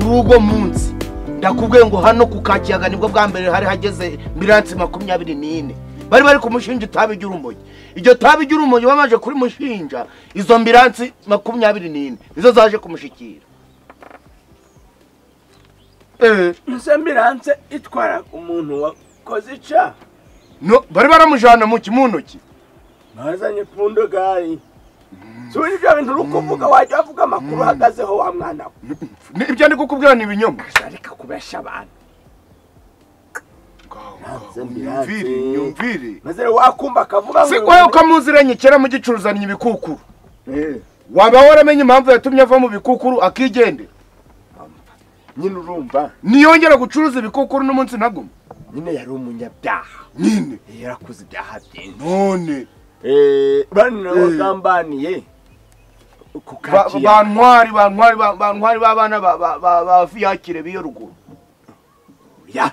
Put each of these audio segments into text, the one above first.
Kuri ugo munsi ndakubwiye ngo hano ku Kakiyaga nibwo bwa mbere hari hageze ambulance 24 bari kumushinja itabi ry'urumogi. Iryo tabi ry'urumogi bamaje kuri mushinja izo ambulance 24 nizo zaje kumushikira. Izo ambulance itwara umuntu wakoze ica. No bari baramujana mu kimunoki. Bazanye pundo gari. Suri ibyo bintu rukuvuga wajya avuga amakuru hagazeho wa mwana we. Ibyo ndi kukubwira ni ibinyoma. Areka kubesha abantu. Nyumvire. Maze wakumba akavuga ngo si kwayo ukamuziranye kera mu gicuruzanya ibikukuru. Waba waramenye impamvu yatumye ava mu bikukuru akigendera. Nyine urumva. Niyongera gucuruza ibikukuru n'umunsi naguma. Nyine yari umunyabyaha. Nyine yarakoze ibyaha byinshi. None bana bagambaniye bantwari babana ba fiyakire biyo ruguru. Ya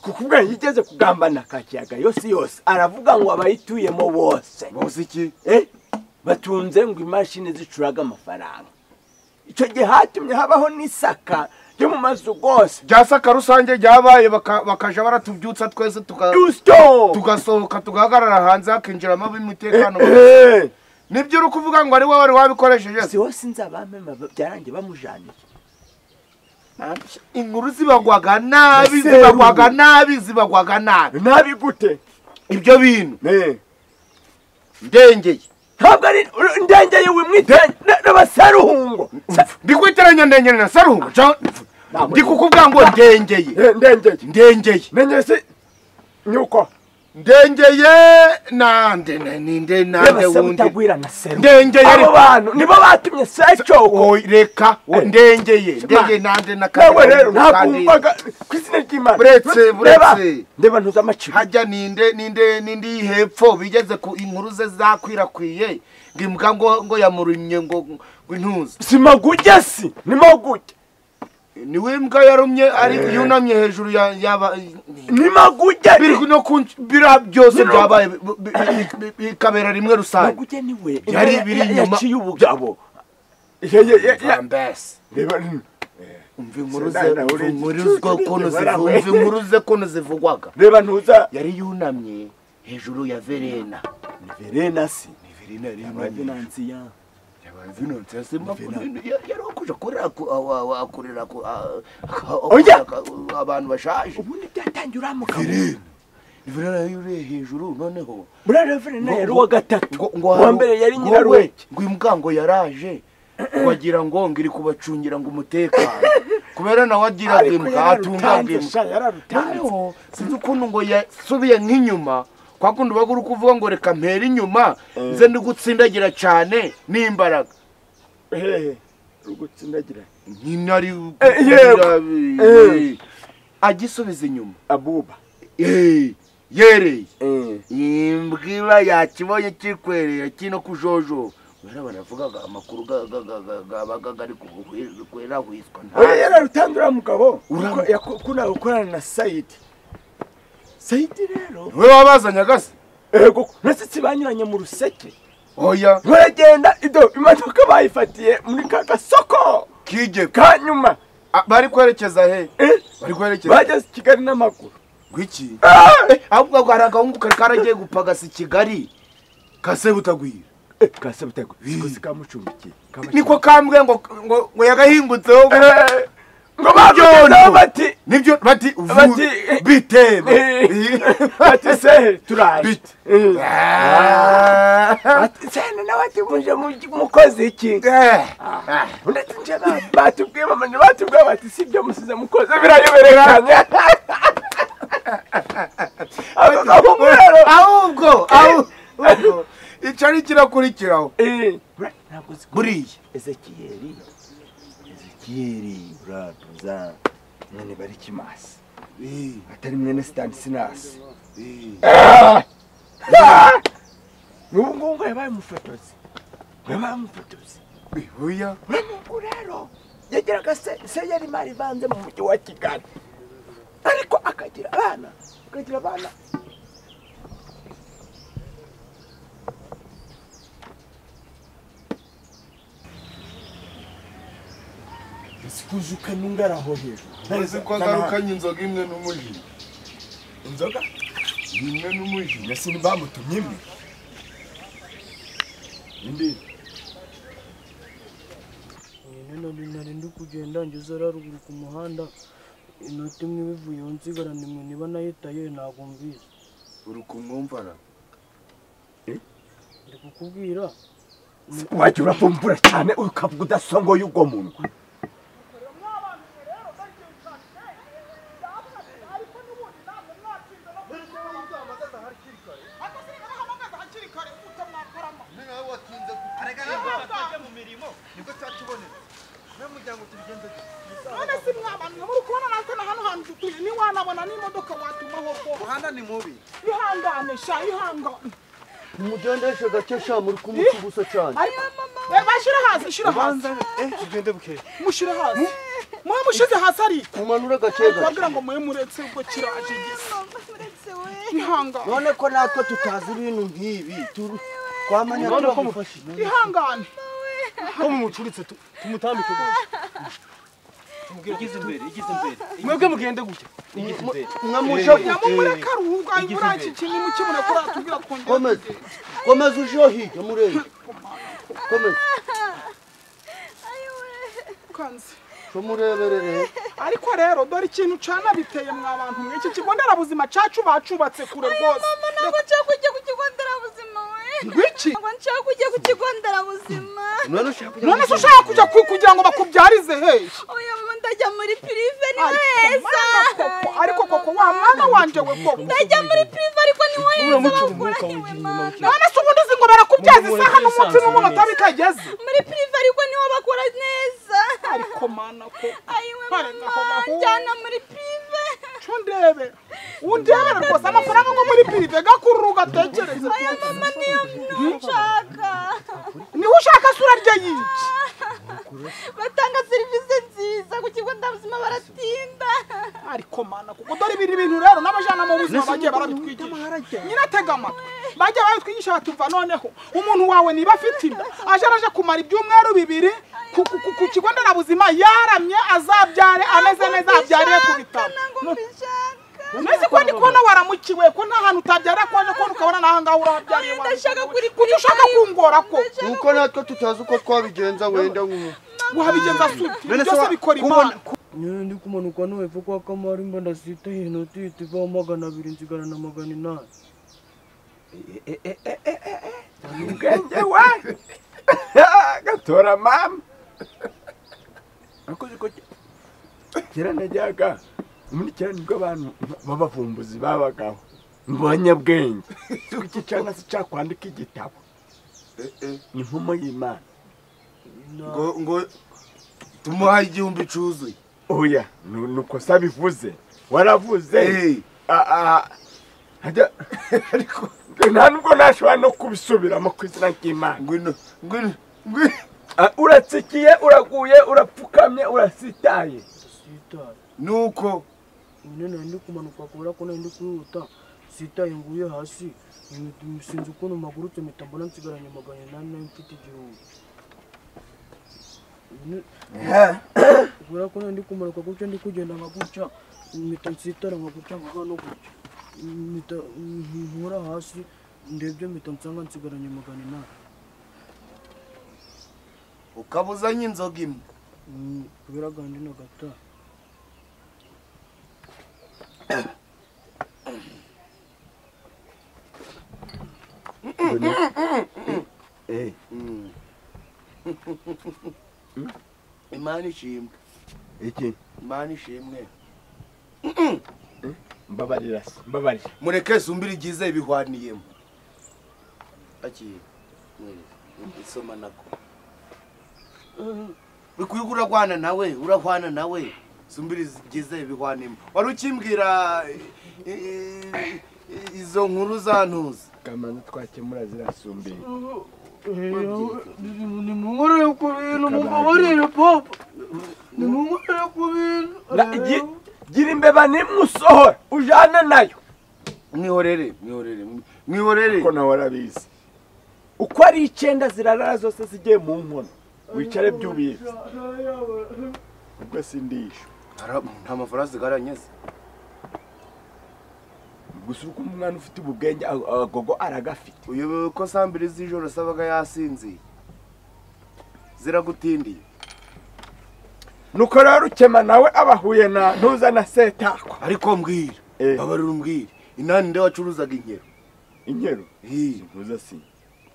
kukubwa yigeze kugambana Kakiyaga yose yose aravuga ngo abayituyemo bose. Bose iki? Batunze ngo imashini zicuraga amafaranga. Icyo gihe hatumye habaho n'isaka ryo mu mazu gose. Rya saka rusange ryabaye bakaja baratubyutsa twese tugasohoka tugahagarara hanze hakinjiramo ab'umutekano. Nibyo uri kuvuga ngo ari wowe wari wabikoresheje. Si wose nzabamema byarangiye bamujaniye. Inkuru zibagwaga nabi zibagwaga nabi zibagwaga nabi. Nabi gute? Ibyo bintu. Ndengeye. Ntabwo ari ndengeye wimwiteranya n'abasaruhungo. Ndi kwiteranya ndengeye na saruhungo. Ndi kukubwira ngo ndengeye. Ndengeye. Ndengeye. Ndengeye si nyuko. Ndengeye nande ninde nande wundi. Ndengeye abo bantu nibo batumye Secoko. Reka ndengeye. Ndengeye nande na kandi. Nawe rero ntakumvaga kwizina ry'Imana. Buretse. Ndeba ntuza amaciro. Hajya ninde hepfo bigeze ku inkuru ze zakwirakwiye ngimbwa ngo yamurumye ngo intuza. Si maguge si ni maguge. Ni wimbwa yarumye ari yunamye hejuru ya ni maguge biri no bira byose byabaye bikabera rimwe rusange. Maguge niwe yari biri inyuma yaciye ubugabo. Umva inkuru ze kono zivugwaga. Reba ntuza yari yunamye hejuru ya Verena. Ni Verena si ni Verena yari yunamye. Yari kurera abantu bashaje. Ubundi byatangiye uramuka. Verena yari hejuru noneho. Burara Verena yari uwa gatatu. Uwa mbere yari nyiraruweke. Ngo imbwa ngo yaraje wagira ngo ngiri kubacungira ngo umutekano. Kubera nawe agiraga imbwa atungaga imbwa. Noneho sinzi ukuntu ngo yasubiye nk'inyuma. Kwa kundi baguru kuvuga ngo reka mpera inyuma nze ndi gutsindagira cyane n'imbaraga. Rugutsindagira nyinari agisubiza inyuma abuba yereye imbwa yakibonye kikwerera kino kujojo. Bera baravugaga amakuru gabaga gari kwera hwiswa. Yararutandura mugabo yakuna gukorana na Saidi. Saidi rero we wabazanya gase. Ego nase banyuranye mu ruseke. Oya baragenda ido imodoka bayifatiye muri kaka soko kije kanyuma bari kwerekeza he? Bari kwerekeza bageze Kigali n'amaguru. Gwiki ahubwo garagahungu karagiye gupagasa Kigali kase butagwira. Kase butagwira siko sikamucumbikiye. Niko kambwe ngo ngo yagahingutseho ngo babyo bati nibyo bati bitebe bati se turaje bite ati se nawe ati muje mukoze iki undi nje batubwiye mama batubwiye bati sibyo musize mukoze birayoberekanye. Ahubwo icari kirakurikiraho buriya Ezekiel uraduza mwene bari kimasi atari mwene Stanislas. N'ubu ngubu yabaye umufotozi. Oya uramungu rero yageraga se yari mari vanze mu mujyi wa Kigali ariko akagira abana Sikuzuka nungaraho hejuru. Uzi ko agarukanye inzoga imwe n'umuji. Inzoga imwe n'umuji. Nasi ntibamutumye imwe. Indi. Nyine nari ndi kugenda ngeze ruguru ku muhanda inoti imwe bivuye nsigarana imwe niba nayitaye ntabwo mbizi. Uri kumwumvara? Ndi kukubwira. Wajya uravumbura cyane ukavuga udasongoye ubwo munwa. Mugendeshe gake sha muri kumutubusa cyane. Bashira hasi, shira hasi. Tugende buke. Mushira hasi. Mwe mushize hasi ari. Mumanura gake gake. Babwira ngo mwe muretse ubwo kiraje gisa. Muretse we. Ihangane. None ko natwe tutazi ibintu nk'ibi. Twamanya ko mufashe. Ihangane. Ko mumucuritse tumutambike gutya. Igize imbere, igize imbere. Mwebwe mugende gutya. Igize imbere. Mwamusha nyamumureka ruhuga imvura iki kintu mukibona ko ratubwira twongera. Komeza. Komeza uje hirya murebe. Komeza. Kanze. Tumureberere. Ariko rero dore ikintu cana biteye mwa bantu mwe iki kigo nderabuzima cacu bacubatse kure rwose. Mama ntabwo nshaka kujya ku kigo nderabuzima we. Ngwiki? Ntabwo nshaka kujya ku kigo nderabuzima. None se ushaka kujya kugira ngo bakubyarize he? Oya mama ndajya muri prive ni heza. Ariko koko wa mwana wanje we koko. Ndajya muri prive ariko ni heza bakura niwe mama. None se ubundi uzi ngo barakubyaza isaha n'umunsi n'umunota bikageze. Muri prive ariko niho bakora neza. Ariko mana ko. Ayiwe mama njyana muri prive. Cundebe. Undebera rwose amafaranga ngo muri prive gakurura ugatekereza. Oya mama niyo nshaka. Niho ushaka sura rye yiki. Batanga serivisi nziza ku kigo nderabuzima baratinda. Ariko mana kuko dore ibiri bintu rero n'abajana mu buzima bagiye barabitwigisha. Nyina tega amatwi bajya babitwigisha batuva noneho umuntu wawe niba afite inda aje araje kumara ibyumweru bibiri ku kigo nderabuzima yaramye azabyare ameze neza abyarire ku bitaro. Nese ko ndi kubona waramukiwe ko nta hantu utabyara ko aje ko ukabona naha ngaho urabyariye ndashaka kuri kuki ushaka kungora ko nuko natwe tutazi uko twabigenza wenda nk'ubu wabigenza suti byose bikora Imana. Nyine ndi kumanuka no hepfo kwa Kamari mba ndasitaye inoti ivaho 200 nsigarana 800. Ubwenge we gatora mama akoze ko kera najyaga muri kera nibwo abantu b'abavumbuzi babagaho mu banyabwenge iki cyangwa se cyakwandika igitabo ni inkomo y'Imana ngo tumuhaye 1000 cyuzuye. Oya nuko sabivuze waravuze ariko nta nubwo nashobora no kubisubiramo ku izina ry'Imana. Ngwino ngwino ngwino uratsikiye uraguye urapfukamye urasitaye nuko nyine nari ndi kumanuka kubera ko nari ndi kwihuta sitaye nguye hasi sinzi ukuntu mpagurutse mpita mbona nsigaranye 800 nari mfite 1000. Kubera ko nari ndi kumanuka gutya ndi kugenda nka gutya mpita nsitara nka gutya nka no gutya mpita nkura hasi ndebye mpita nsanga nsigaranye 800. Ukabuzanye inzoga imwe kubera gandi na gata. Imana ishimwe. Iki? Imana ishimwe. Mbabarira se, mbabarira. Mureke zumbira igize ibihwaniyemo. Aki isoma nako. Bikuye uragwana nawe, urahwana nawe. Zumbira igize ibihwaniyemo. Wari ukimbwira izo nkuru zantuza. Kamanza twakemura zirasumbira. Nimungorere ku bintu mumbabarire papa. Nimungorere ku bintu. Gira imbeba nimwe usohora ujane nayo. Mwihorere, mwihorere, mwihorere. Ko nawe warabizi. Uko ari 9 zirarara zose zigiye mu nkono. Wicare byubizi. Ubwo sindisho. Nta mafaranga garanyeze. Gusa uko umwana ufite ubugenge agogo aragafite. Uyobewe ko saa 2 z'ijoro sabaga yasinziye. Ziragutindiye. Nuko rero Rukema nawe abahuye na ntuza na Setakwa. Ariko mbwira, babarira umbwire. Inani nde wacuruzaga inkero? Inkero? Ntuza si.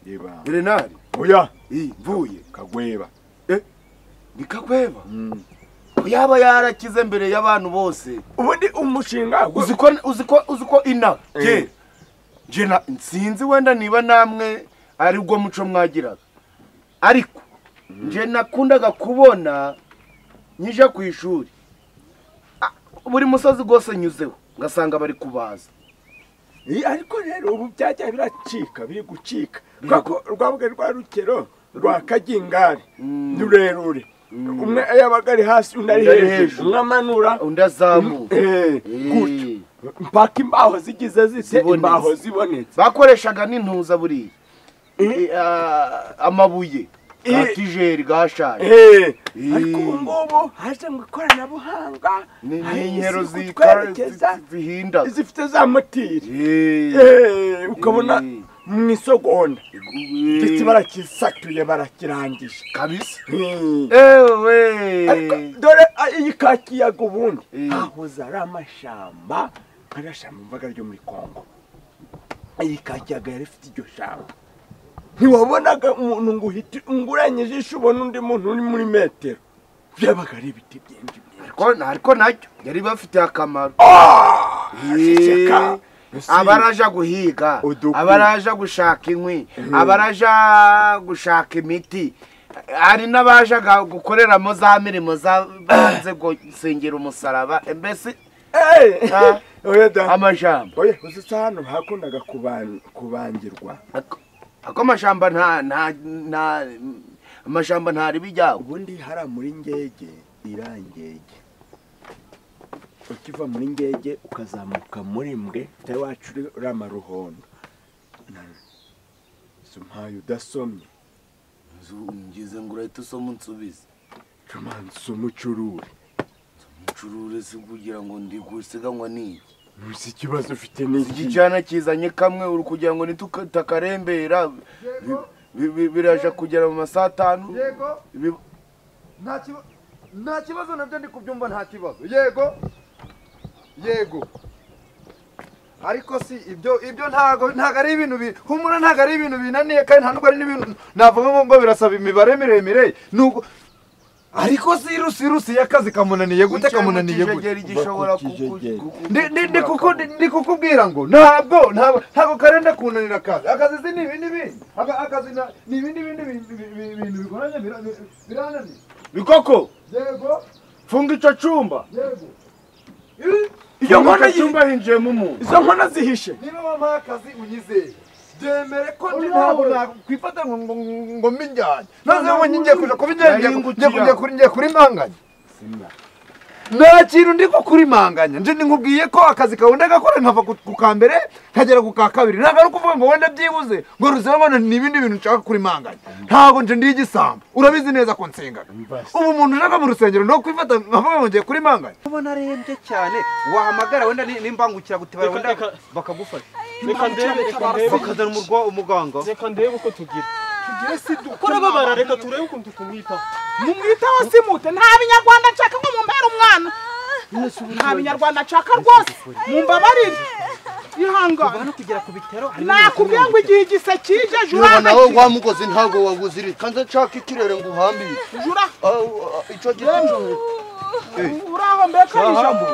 Yeba. Berenari? Oya. Mvuye. Kagweba. Ni Kagweba? Yaba yarakize mbere y'abantu bose. Ubundi umushinga uziko ina. Je nsinzi wenda niba namwe ari ubwo muco mwagiraga. Ariko nje nakundaga kubona nyije ku ishuri. Buri musozi gose nyuzeho ngasanga bari kubaza. Ariko rero ubu byajya biracika biri gucika. Kako rwabwe rwa Rukero rwa Kagingari rurerure. Umwe yabaga ari hasi undi ari hejuru, umwe amanura undi azamuka. Gutyo mpaka imbaho zigize zite imbaho zibonetse. Bakoreshaga n'intuza buriya amabuye gatijeri gashaje. Ariko ubu ngubu haje mu ikoranabuhanga n'inkero zihinda zifite za motiri, ukabona mu isogonda ndetse barakisatuye barakirangije kabisa. Ewe ariko dore iyi kakiyaga ubundi hahoze ari amashamba, arashamba mvaga ryo muri Kongo. Iyi kakiyaga yari ifite iryo shamba, ntiwabonaga umuntu ngo uhite unguranye ijisho ubona undi muntu uri muri metero, byabaga ari ibiti byinshi. Ariko nacyo yari bafitiye akamaro. Abaraja guhiga, abaraja gushaka inkwi, abaraja gushaka imiti, hari n'abajaga gukoreramo za mirimo zabanze gusengera umusaraba mbese amajambo. Oya uzi hano hakundaga kubangirwa. Ako amashamba nta amashamba ntari bijyaho. Ubundi hara muri Ngege irangege. Ukiva muri Ngege ukazamuka muri Mbwe utari wacu rama Ruhondo. Sumpaye udasomye. Ngize ngo urahita usoma unsubize. Cumansa umucurure. Umucurure si kugira ngo ndi gusiganwa n'iki. Ntuzi ikibazo ufite n'iki. Igicana kizanye kamwe uri kugira ngo nitukakarembera biraje kugera mu masaha 5. Yego. Nta kibazo nabyo ndi kubyumva nta kibazo. Yego. Yego. Ariko si ibyo ntago ari ibintu humura ntago ari ibintu binaniye kandi nta nubwo ari n'ibintu navuga ngo birasaba imibare miremire. Nuko ariko si rusi yakazi kamunaniye gute kamunaniye gute. Ndi kukubwira ngo ntabwo karenda kunanira akazi. Akazi si ni ibindi bindi. Akazi ni ibindi bintu bigoranye birananiye. Bikoko. Yego. Funga ico cyumba. Yego. Iyo nkono cyumba hinjiyemo umuntu. Izo nkono zihishe. Niba wampaye akazi unyizeye. Byemere ko ndi ntabwo nakwifata ngo mbinjyanye. Naze ngo ngiye kuja kubinjyanye ngiye kuri manganya. Nta kintu ndi kukurimanganya. Nje nkubwiye ko akazi kawe ndagakora nkava ku kambere nkagera ku ka kabiri. Ntabwo ari ukuvuga ngo wenda byibuze ngo ruziba ngo ni ibindi bintu nshaka kurimanganya. Ntabwo nje ndi igisambo. Urabizi neza ko nsengaga. Ubu umuntu ushaka mu rusengero no kwifata nkavuga ngo ngiye kurimanganya. Ubona arembye cyane wahamagara wenda n'imbangukira gutebara wenda bakagufasha. Reka ndebe bakazana umurwa umuganga. Reka ndebe uko tugira. Tugire si dukora babara reka turebe ukuntu tumwitaho. Mumwitaho simute nta binyarwanda nshaka ngo mumpere umwana. Nta binyarwanda nshaka rwose mumbabarire. Ihangane. Kuva kugera ku bitaro nakubwiye ngo igihe igise kije jura. Nawe wa mugozi ntabwo waguziri kanze nshaka ikirere ngo uhambire. Jura. Ico giti cyo. Uraho mbeka ijambo.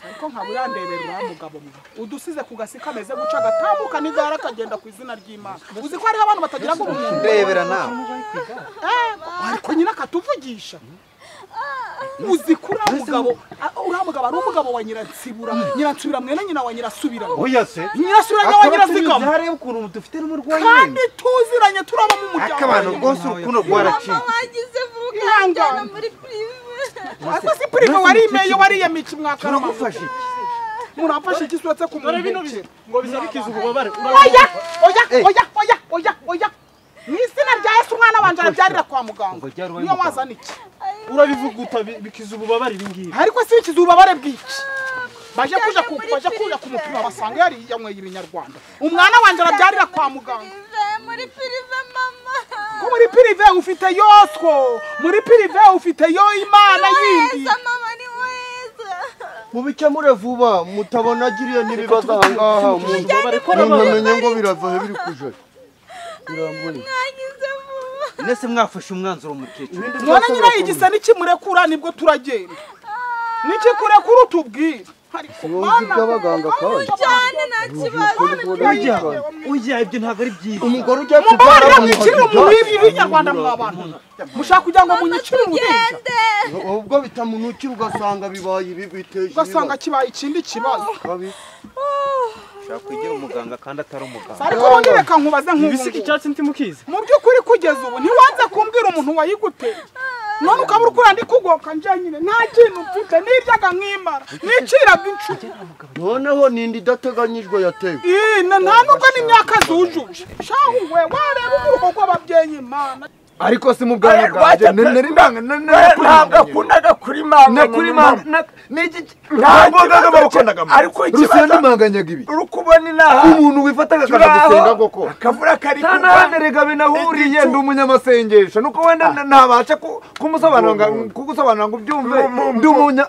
Ariko nkabura ndebera mugabo mwe udusize ku gasi kameze guca gatambuka nigara kagenda ku izina ry'Imana. Uzi ko hariho abantu batagira ngo umuntu ndebera nawe. Ariko nyina katuvugisha. Uzi ko uriya mugabo ari umugabo wa Nyiransibura. Nyiransibura mwene nyina wa Nyirasubira. Oya se. Nyirasubira wa Nyirasigama. Harebe ukuntu dufite n'umurwayi. Kandi tuziranye turaba mu muryango. Akabantu rwose urukundo rwaracitse. Mama wagize vuga njyana muri prive. Ariko si prive warimeye wariyemica mwaka. Turagufasha iki? Murafasha iki suretse ku muntu? Bino ngo bizabikiza ububabare. Oya oya oya oya oya oya. Mu izina rya Yesu umwana wanje wanjye arabyarira kwa muganga. Niyo wazana iki? Urabivuguta bikiza ububabare ibi ngibi. Ariko si bikiza ububabare bw'iki? Baje kuja kumupima basanga yari yanyweye ibinyarwanda. Umwana wanjye arabyarira kwa muganga. Muri pirive mama. Ko muri pirive ufite yoswo, muri pirive ufite yo Imana yindi. Mama ni weza. Mubikemure vuba mutabona giriye nibibaza ahangaha umuntu ngo birava he biri kuje. Birambure. Nese mwafashe umwanzuro mukecuru. Mwana nyina igisa n'ikimurekura nibwo turagenda. Nikikurekura utubwira. By'abaganga kandi cyane nta kibazo. Ujya ibyo ntabwo ari byiza. Umugore ujya kubyara mwicira umuntu w'ibinyarwanda mw'abantu. Mushaka kugira ngo munyicire uruhinja. Ubwo bitamunukira ugasanga bibaye ibi biteje. Ugasanga kibaye ikindi kibazo. Ushaka kugira umuganga kandi atari umuganga. Ariko ubundi reka nkubaze nk'ubu. Ibisiki icyatsi ntimukize. Mu by'ukuri kugeza ubu ntiwanze kumbwira umuntu wayiguteye. None ukaba uri kurandi kugoka nje nyine nta kintu mfite niryaga nkimara niciraga incuti. Noneho nindi idateganyijwe yatewe. Nta nubwo n'imyaka zujuje. Shahu we wareba umuruho gw'ababyeyi Imana. Ariko si mu bwana bwanjye nari ndanga ntabwo akundaga kuri mama kuri mama niki ntabwo bakundaga. Ariko ikibazo nimanganyaga ibi uri kubona inaha umuntu wifataga akaja gusenga koko akavura kari kuba nta binahuriye ndi umunyamasengesho nuko wenda ntabasha kumusobanura kugusobanura ngo ubyumve ndi umunya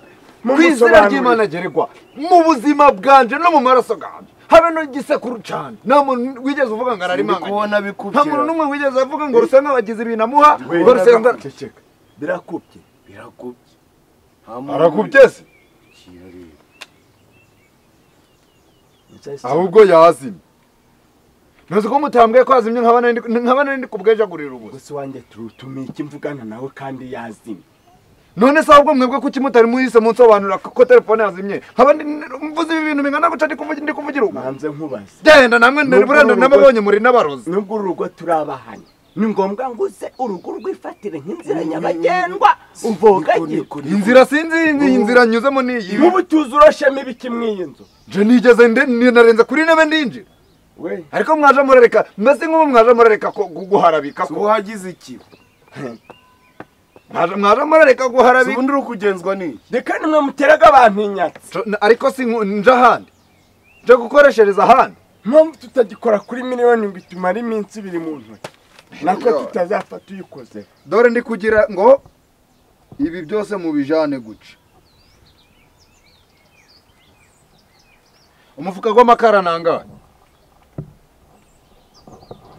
kwizera ry'Imana geregwa mu buzima bwanje no mu maraso ganje habe no gisekuru cyane nta muntu wigeze uvuga ngo ararimanga nta muntu n'umwe wigeze avuga ngo rusenga bagize ibintu amuha ngo rusenga ceceka birakubye birakubye arakubye se ahubwo yazimye ntuzi ko mutambwiye ko yazimye nkaba nari ndi kubwejagurira ubusa gusa wanjye turutumiye iki mvugana nawe kandi yazimye. None se ahubwo mwebwe kuki mutari muhise munsobanura ko telefone yazimye nkaba mvuze ibi bintu bingana guca ndi kuvugira ubu manze nkubaze genda namwe burenda nababonye muri n'abarozi nubwo urugo turabahanye ni ngombwa ngo uze urugo rwifatire nk'inzira nyabagendwa uvogaye inzira sinzi inzira nyuzemo ni iyi nk'ubu tuzi uroshemo ibiki mw'iyi nzu nje nigeze narenze kuri intebe ndinjira ariko mwaje murareka mbese nk'ubu mwaje murareka guharabika ko uhagize iki mwaje murareka guharabika ubundi uri kugenzwa n'iki reka nimwe muteraga abantu inyatsi ariko si nje ahandi nje gukoreshereza ahandi mpamvu tutagikora kuri miliyoni ngo itumare iminsi ibiri mu ntoki nako tutazafata uyikoze dore ndi kugira ngo ibi byose mubijane guca umufuka gw'amakara nangahe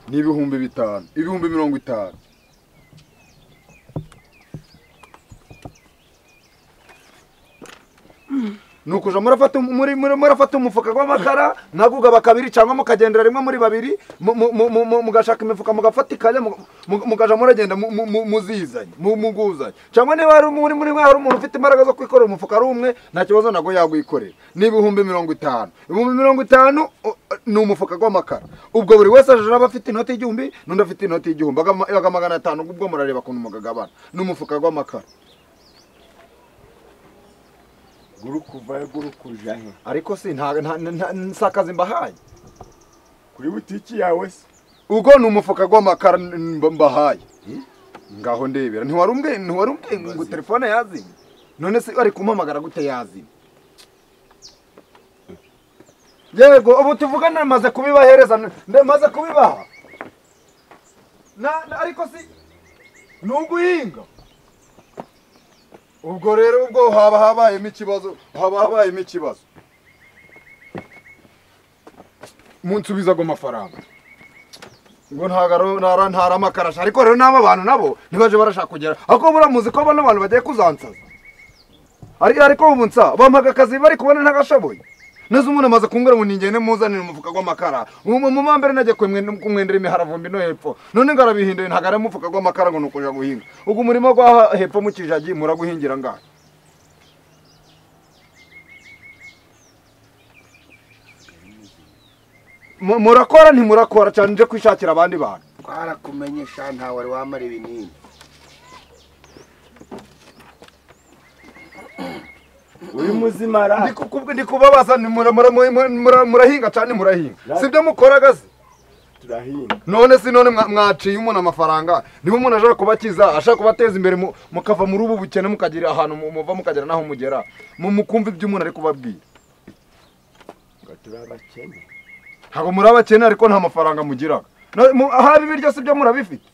ni 5000 50,000 nukuja murafata murafata umufuka gw'amakara nagugaba kabiri cyangwa mukagendera rimwe muri babiri mugashaka imifuka mugafatikanya mukaja muragenda muzizanye muguzanye cyangwa niba ari muri mwe hari umuntu ufite imbaraga zo kwikorera umufuka ari umwe nta kibazo nago yagwikorera ni 50,000 50,000 ni umufuka gw'amakara ubwo buri wese aje aba afite inoti y'igihumbi n'undi afite inoti y'igihumbi aga 500 ubwo murareba kuntu mugagabana ni umufuka gw'amakara guru kuva guru kuja he ariko si nta nsakazi mbahaye kuri butiki yawe se ubwo ni umufuka gw'amakara mbahaye ngaho ndebera ntiwarumbwe ngo telefone yazimye none se ari kumpamagara gute yazimye yego ubu tuvugana maze kubibahereza maze kubibaha ariko si nuguhinga ubwo rero ubwo haba habayemo ikibazo munsubiza go mafaranga ngo ntagaro ntara ariko rero n'aba bantu nabo ntibaje barashaka kugera ako buramuzi ko bano bantu bagiye kuzansaza ariko ubu nsa bampaga akazi bari kubona ntagashoboye neza umuntu amaze kumbwira ngo ningende muzanire umufuka gw'amakara mu mambere najye kumwendera imiharavumbi no hepfo none ngarabihinduye ntagara umufuka gw'amakara ngo nukuja guhinga ubwo umurimo gwa hepfo mu kijagi muraguhingira ngahe murakora ntimurakora cyane nje kwishakira abandi bantu twarakumenyesha ntawe wari wamara ibinini uri muzima ra ndi kubabaza murahinga cyane murahinga sibyo mukoraga se turahinga. None si none mwaciye umuntu amafaranga niba umuntu ashaka kubakiza ashaka kubateza imbere mukava muri ubu bukene mukagira ahantu muva mukagera naho mugera mukumva ibyo umuntu ari kubabwira. Ngo turabakene. Ntabwo muri abakene ariko nta mafaranga mugiraga. Ahaba ibiryo si byo murabifite.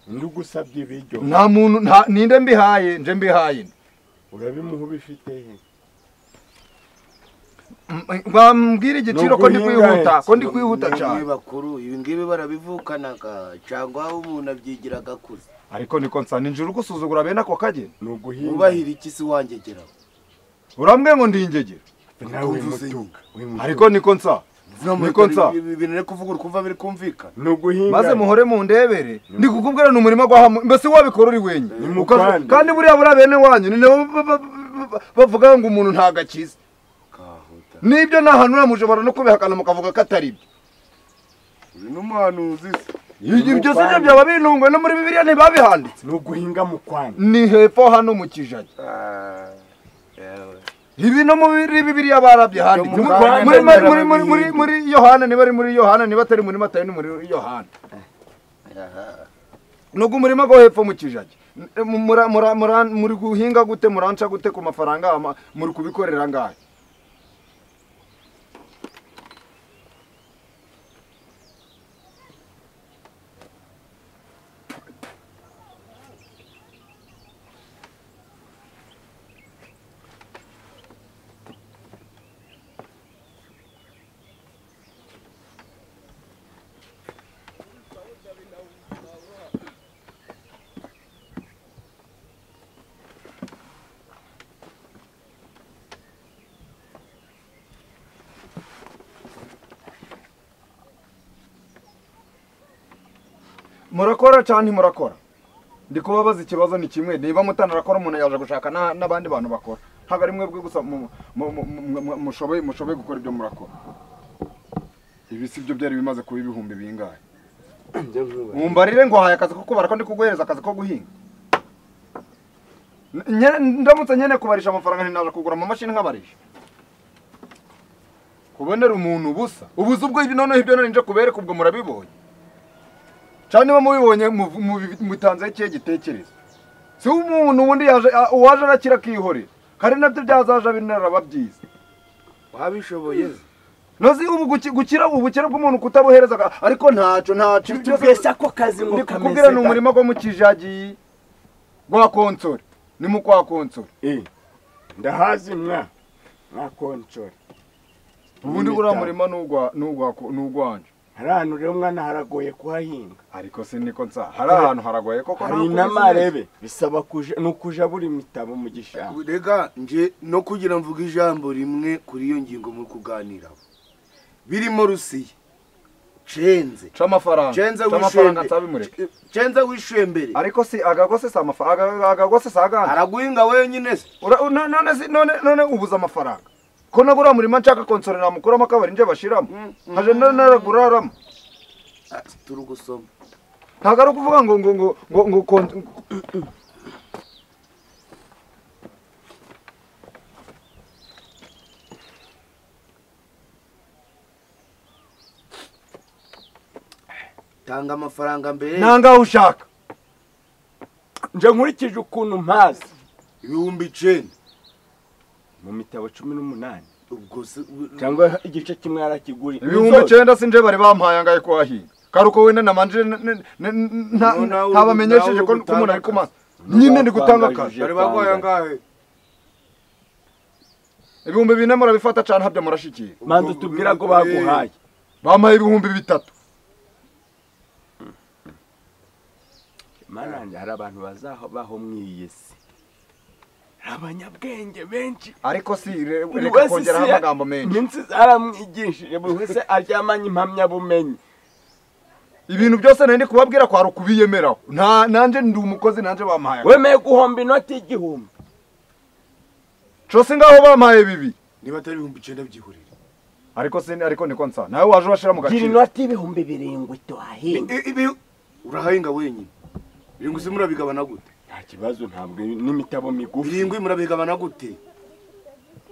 Ndugusabye ibiryo. Nta muntu ninde mbihaye nje mbihaye. Urabimuha ubifite he? Bambwira igiciro ko ndi kwihuta ko ndi kwihuta cyane. Bakuru ibi ngibi barabivukanaga cyangwa umuntu abyigiraga akuze. Ariko niko nsa ninjuru gusuzugura bene ako kageni. Nuguhinga. Ubahira iki si wangegera? Urambwe ngo ndi ingegera. Nawe mutuka. Ariko niko nsa. Niko nsa. Ibintu ne kuvuga urukumva biri kumvikana. Nuguhinga. Maze muhore mu ndebere ndi kukubwira ni umurimo gwa mbese wabikora uri wenye. Kandi buriya buri bene wanyu ni nabo bavuga ngo umuntu ntagakiza. Nibyo nahanura mushobora no kubihakana mukavuga ko atari byo. Uri n'umuhanuzi se. Ibyo se byaba binungwe no muri Bibiliya ntibabihanditse. Nuguhinga mu kwanyu. Ni hepfo hano mu kijagi. Ibi no muri Bibiliya barabyihanditse. Muri Yohana niba ari muri Yohana niba atari muri Matayo ni muri Yohana. Nuko umurima go hepfo mu kijagi. Muri guhinga gute muranca gute ku mafaranga muri kubikorera ngahe? Murakora cyane murakora. Ndi kubabaza ikibazo ni kimwe niba mutanarakora umuntu yaje gushaka n'abandi bantu bakora. Ntabwo ari mwebwe gusa mushoboye gukora ibyo murakora. Ibi si byo byari bimaze kuba ibihumbi bingahe? Mumbarire ngo haye akazi ko kubara ko ndi kuguhereza akazi ko guhinga. Ndamutse nyene kubarisha amafaranga ntinaje kugura amamashini nkabarisha. Kubonera umuntu ubusa. Ubuze ubwo ibi noneho ibyo nari nje kubereka ubwo murabibonye. Cyane mubibonye mutanze ikihe gitekerezo. Si umuntu wundi yaje uwaje arakira kihorera. Kandi nabyo byazaje binaraba byiza. Wabishoboye. Nozi ubu gukira ubukire bw'umuntu kutabuhereza ariko ntaco tubwese ako kazi ngo kameze. Kubwira ni umurimo go mu kijagi gwa konsore. Ni mu kwa konsore. Ndahazi mwa konsore. Ubundi uriya murima n'ugwa n'ugwanje. Hari ahantu rero mwana haragoye kuhahinga. Ariko se niko nsa hari ahantu haragoye koko hari n'amarebe bisaba kuja nukuja buri mitabo mu gishanga. Rega nje no kugira mvuga ijambo rimwe kuri iyo ngingo muri kuganiraho. Birimo Rusiya. Cenze. C'amafaranga. C'amafaranga nsabimureke. Cenze wishuye mbere. Ariko si agagose sa amafaranga agagose sagana. Araguhinga wenyine se. None si none ubuza amafaranga. Ko nagura murima nshaka konsore namukuramo akabari nje bashiramo. Haje naraguraramo. Turi gusoma. Ntago ari ukuvuga ngo ngo ngo ngo Tanga amafaranga mbere. Nanga ushaka. Nje nkurikije ukuntu mpazi 9,000. Mu mitabo 18 ubwo cyangwa igice kimwe yarakiguri 9,000 sinje bari bampaye angaye kwahinga karuko wenda namanje ntabamenyesheje ko umuntu ari kumasa nyine ndi gutanga akazi bari bagoye angahe 4,000 murabifata cyane habyo murashikiye manzu tubwira ko baguhaye bampaye 3,000. Mananje hari abantu bazabaho mwiyesi abanyabwenge benshi ariko si reka kongeraho amagambo menshi minsi zaramwigishije buri wese aryamanye impamyabumenyi ibintu byose nari kubabwira ko hari ukubiyemeraho nta nanje ndi umukozi nanje bampaye wemeye guhomba inoti y'igihumbi cose ngaho bampaye bibi niba atari 9,000 byihurire ariko si ariko niko nsa nawe waje urashira mu gaciro gira inoti y'ibihumbi 7 tuhahinga urahinga wenyine 7 se murabigabana gute nta kibazo ntabwo n'imitabo migufi 7 murabigabana gute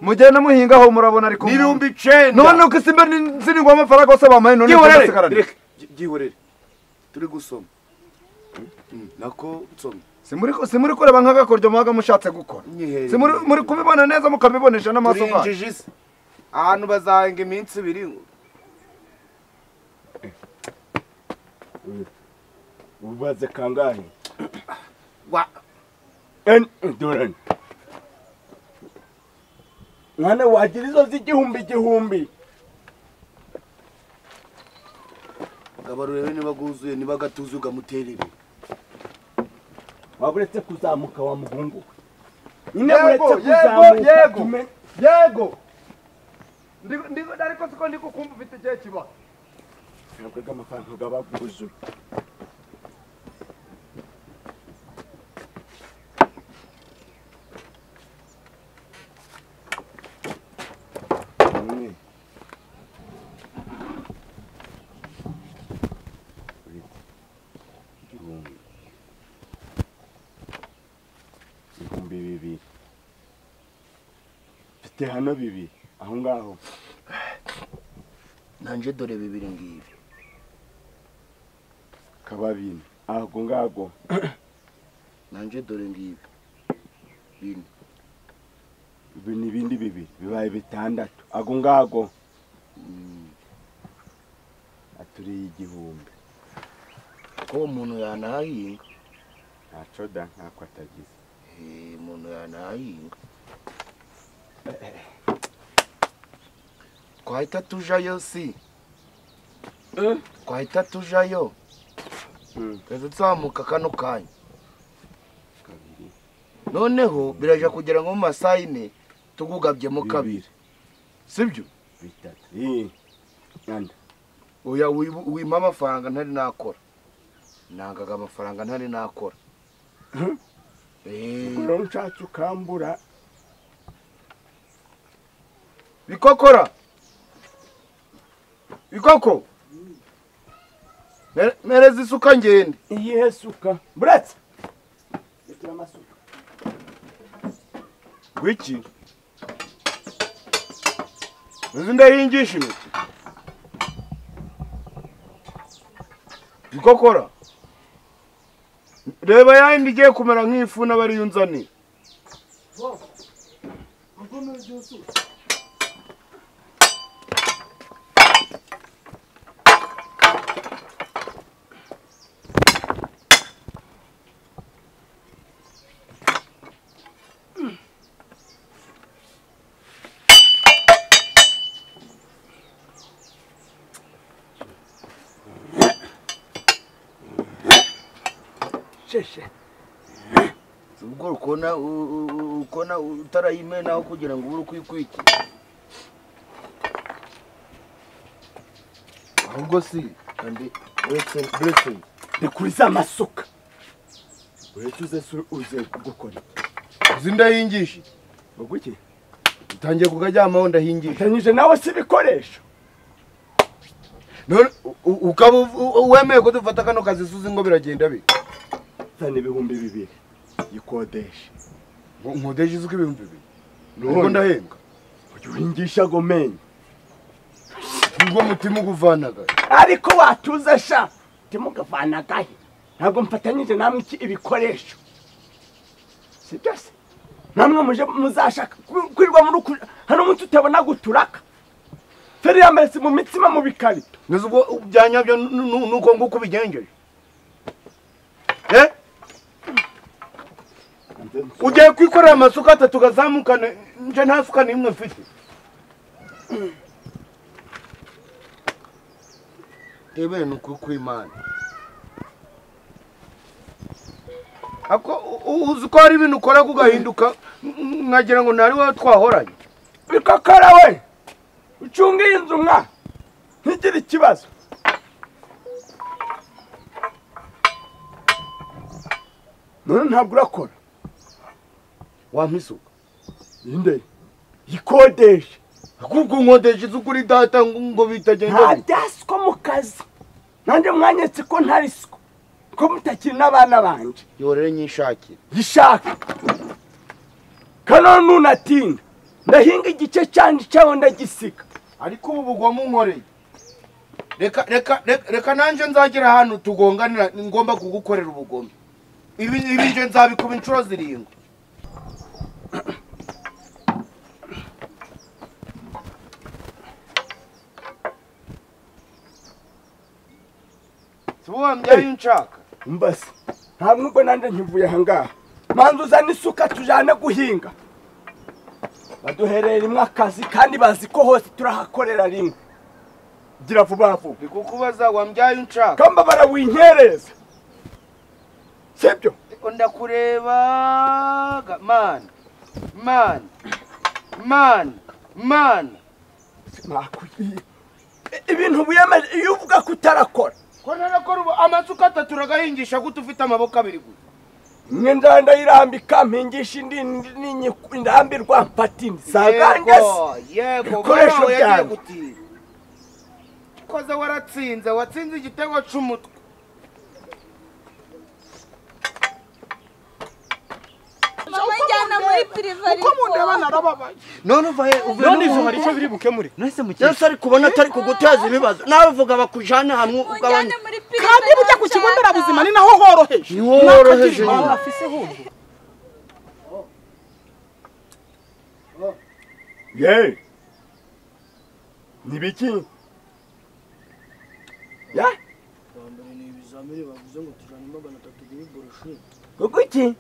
mugenda muhingaho murabona ariko 9,000 none uko simba nsinigwa amafaranga yose bamaye none ndasigarana Byihorere turi gusoma nako nsoma. Si muri kureba nk'agakoryo mubaga mushatse gukora. Si muri kubibona neza, mukabibonesha n'amaso Turi ganyu. injiji se? Ahantu bazahenga iminsi 2. Ubaze kangahe? Wa En dorani. Mwana, wagira izo z'igihumbi igihumbi. Gabarurebe niba guzuye, niba gatuzuye ugamuterere. Waba uretse kuzamuka, wa muhungu we nyine. Yego. Uretse Yego. kuzamuka. Yego. Yego. Ariko siko ndi kukumva, ufite ikihe kibazo? Ntabwo amafaranga aba bwuzuye. Umwe. Uretse. 1000. 2000. Mfite hano 2 aho ngaho. Nanje dore 2 ngibi. Kaba 4 aho ngaho. Nanje dore ngibi 4. Ibi ni ibindi 2, bibaye 6 ago ngago. Aturiye 1000. Ko umuntu yanahinga. Ntaco da, ntako atagize. Eh, umuntu yanahinga, twahita tujayo, si twahita tujayo twahita tuzamuka kano kanya. 2. Noneho biraja kugera nko mu masaha 4 tugugabyemo kabiri, sibyo? 3. Nanda. Oya, wimpa amafaranga ntari nakora, nangaga amafaranga ntari nakora. Ubwo rero nshatse ukambura. Bikokora, bikoko, mereza isuka ngende. Iyihe suka? Buretse. Rekera amasuka. Wiki uzi ndahingisha intoki. Bikokora, reba yayindi igiye kumera nk'ifu n'abariyo unzanira. Sheshe. Ubwo ukona utarayimenaho kugira ngo ubure uko uyikwikira. Ahubwo si kandi uretse Ndikuriza amasuka. Uretse uze uze gukora iki? Uzi ndahingisha. Ubwo iki? Utangiye kukaryamaho, ndahingisha. Utanyije nawe si ibikoresho. None ukaba wemeye ko dufata kano kazi, suzi ngo biragenda bite? Zana 2000 yikodeshe. Nkodesha isuka 2000? None. Ubwo ndahembwa. Ujya uhingisha go menye. Ubwo mutima uguvanaga. Ariko watuza sha, timugavanagahe. Ntabwo mfatanyije namwe iki ibikoresho. Si byose. Namwe muje muzashaka kwirwa muri hano umunsi utabona guturaka. Feri ya mbere si mu mitsima, mu bikarito. Nzi ubwo byanyabyo nuko nguko ubigenjeje. Eh? Ugiye kwikorera amasuka atatu gazamukane, nje nta suka n'imwe mfite. Tebe ni ukuri kw'Imana. Ako uzi ko hari ibintu ukora kugahinduka nkagira ngo ntari wowe twahoranye. Bikokora we. Ucunge iyi nzu mwa. Ntigire ikibazo. None ntabwo urakora. Wampa isuka. Inde. Yikodeshe. Ahubwo nkodesha isuka uri data ngo bitagenda Nta bite. byasiko mu kazi. Nanjye mwanyetse ko ntari siko. Ko mutakiri n'abana banje. Yorere nyishakire. Gishaka. Kano nunatinda. Ndahinga igice cyanje cyaho ndagisika. Ariko ubu bugwa munkoreye. Reka reka reka nanje nzagira ahantu tugonganira ngomba kugukorera ubugome. Ibi nje nzabikuba inshuro 7. Tuwambye yunchaka. Mbasi. Ntabwo ubwo nanje nkivuye aha ngaha. Manzu uzana isuka tujane guhinga. Baduherera rimwe akazi kandi bazi ko hose turahakorera rimwe. Gira vuba vuba. Ndikukubaza wambyaye unshaka. Kamba barawinkereza. Sibyo? Ndiko ndakureba man. Man. Man. Man. Simakuyi. Ibintu buyamaze iyo uvuga kutarakora. Ko narakora ubu amasuka atatu uragahingisha gute ufite amaboko abiri gusa? Mwe ndanda irambika mpingisha indi ndambirwa mpatini. Sagange. Yego, ibikoresho byanjye. Koza waratsinze, watsinze igitego c'umutwe. Mama muri prive uko mundeba narababaye. None uvaye none ivyo hari ico biri bukemure. Nese mukeye. Yesu ari kubona atari kuguteza ibibazo. Nawe uvuga bakujana hamwe ugabanya. Kandi burya ku kigo nderabuzima ni naho horoheje. Ni horoheje. Afise humbo. Ye. Nibiki? Ya? Kwambere ni ibizamini bavuze ngo tujane 300 b'iboroshire. Kuko iki?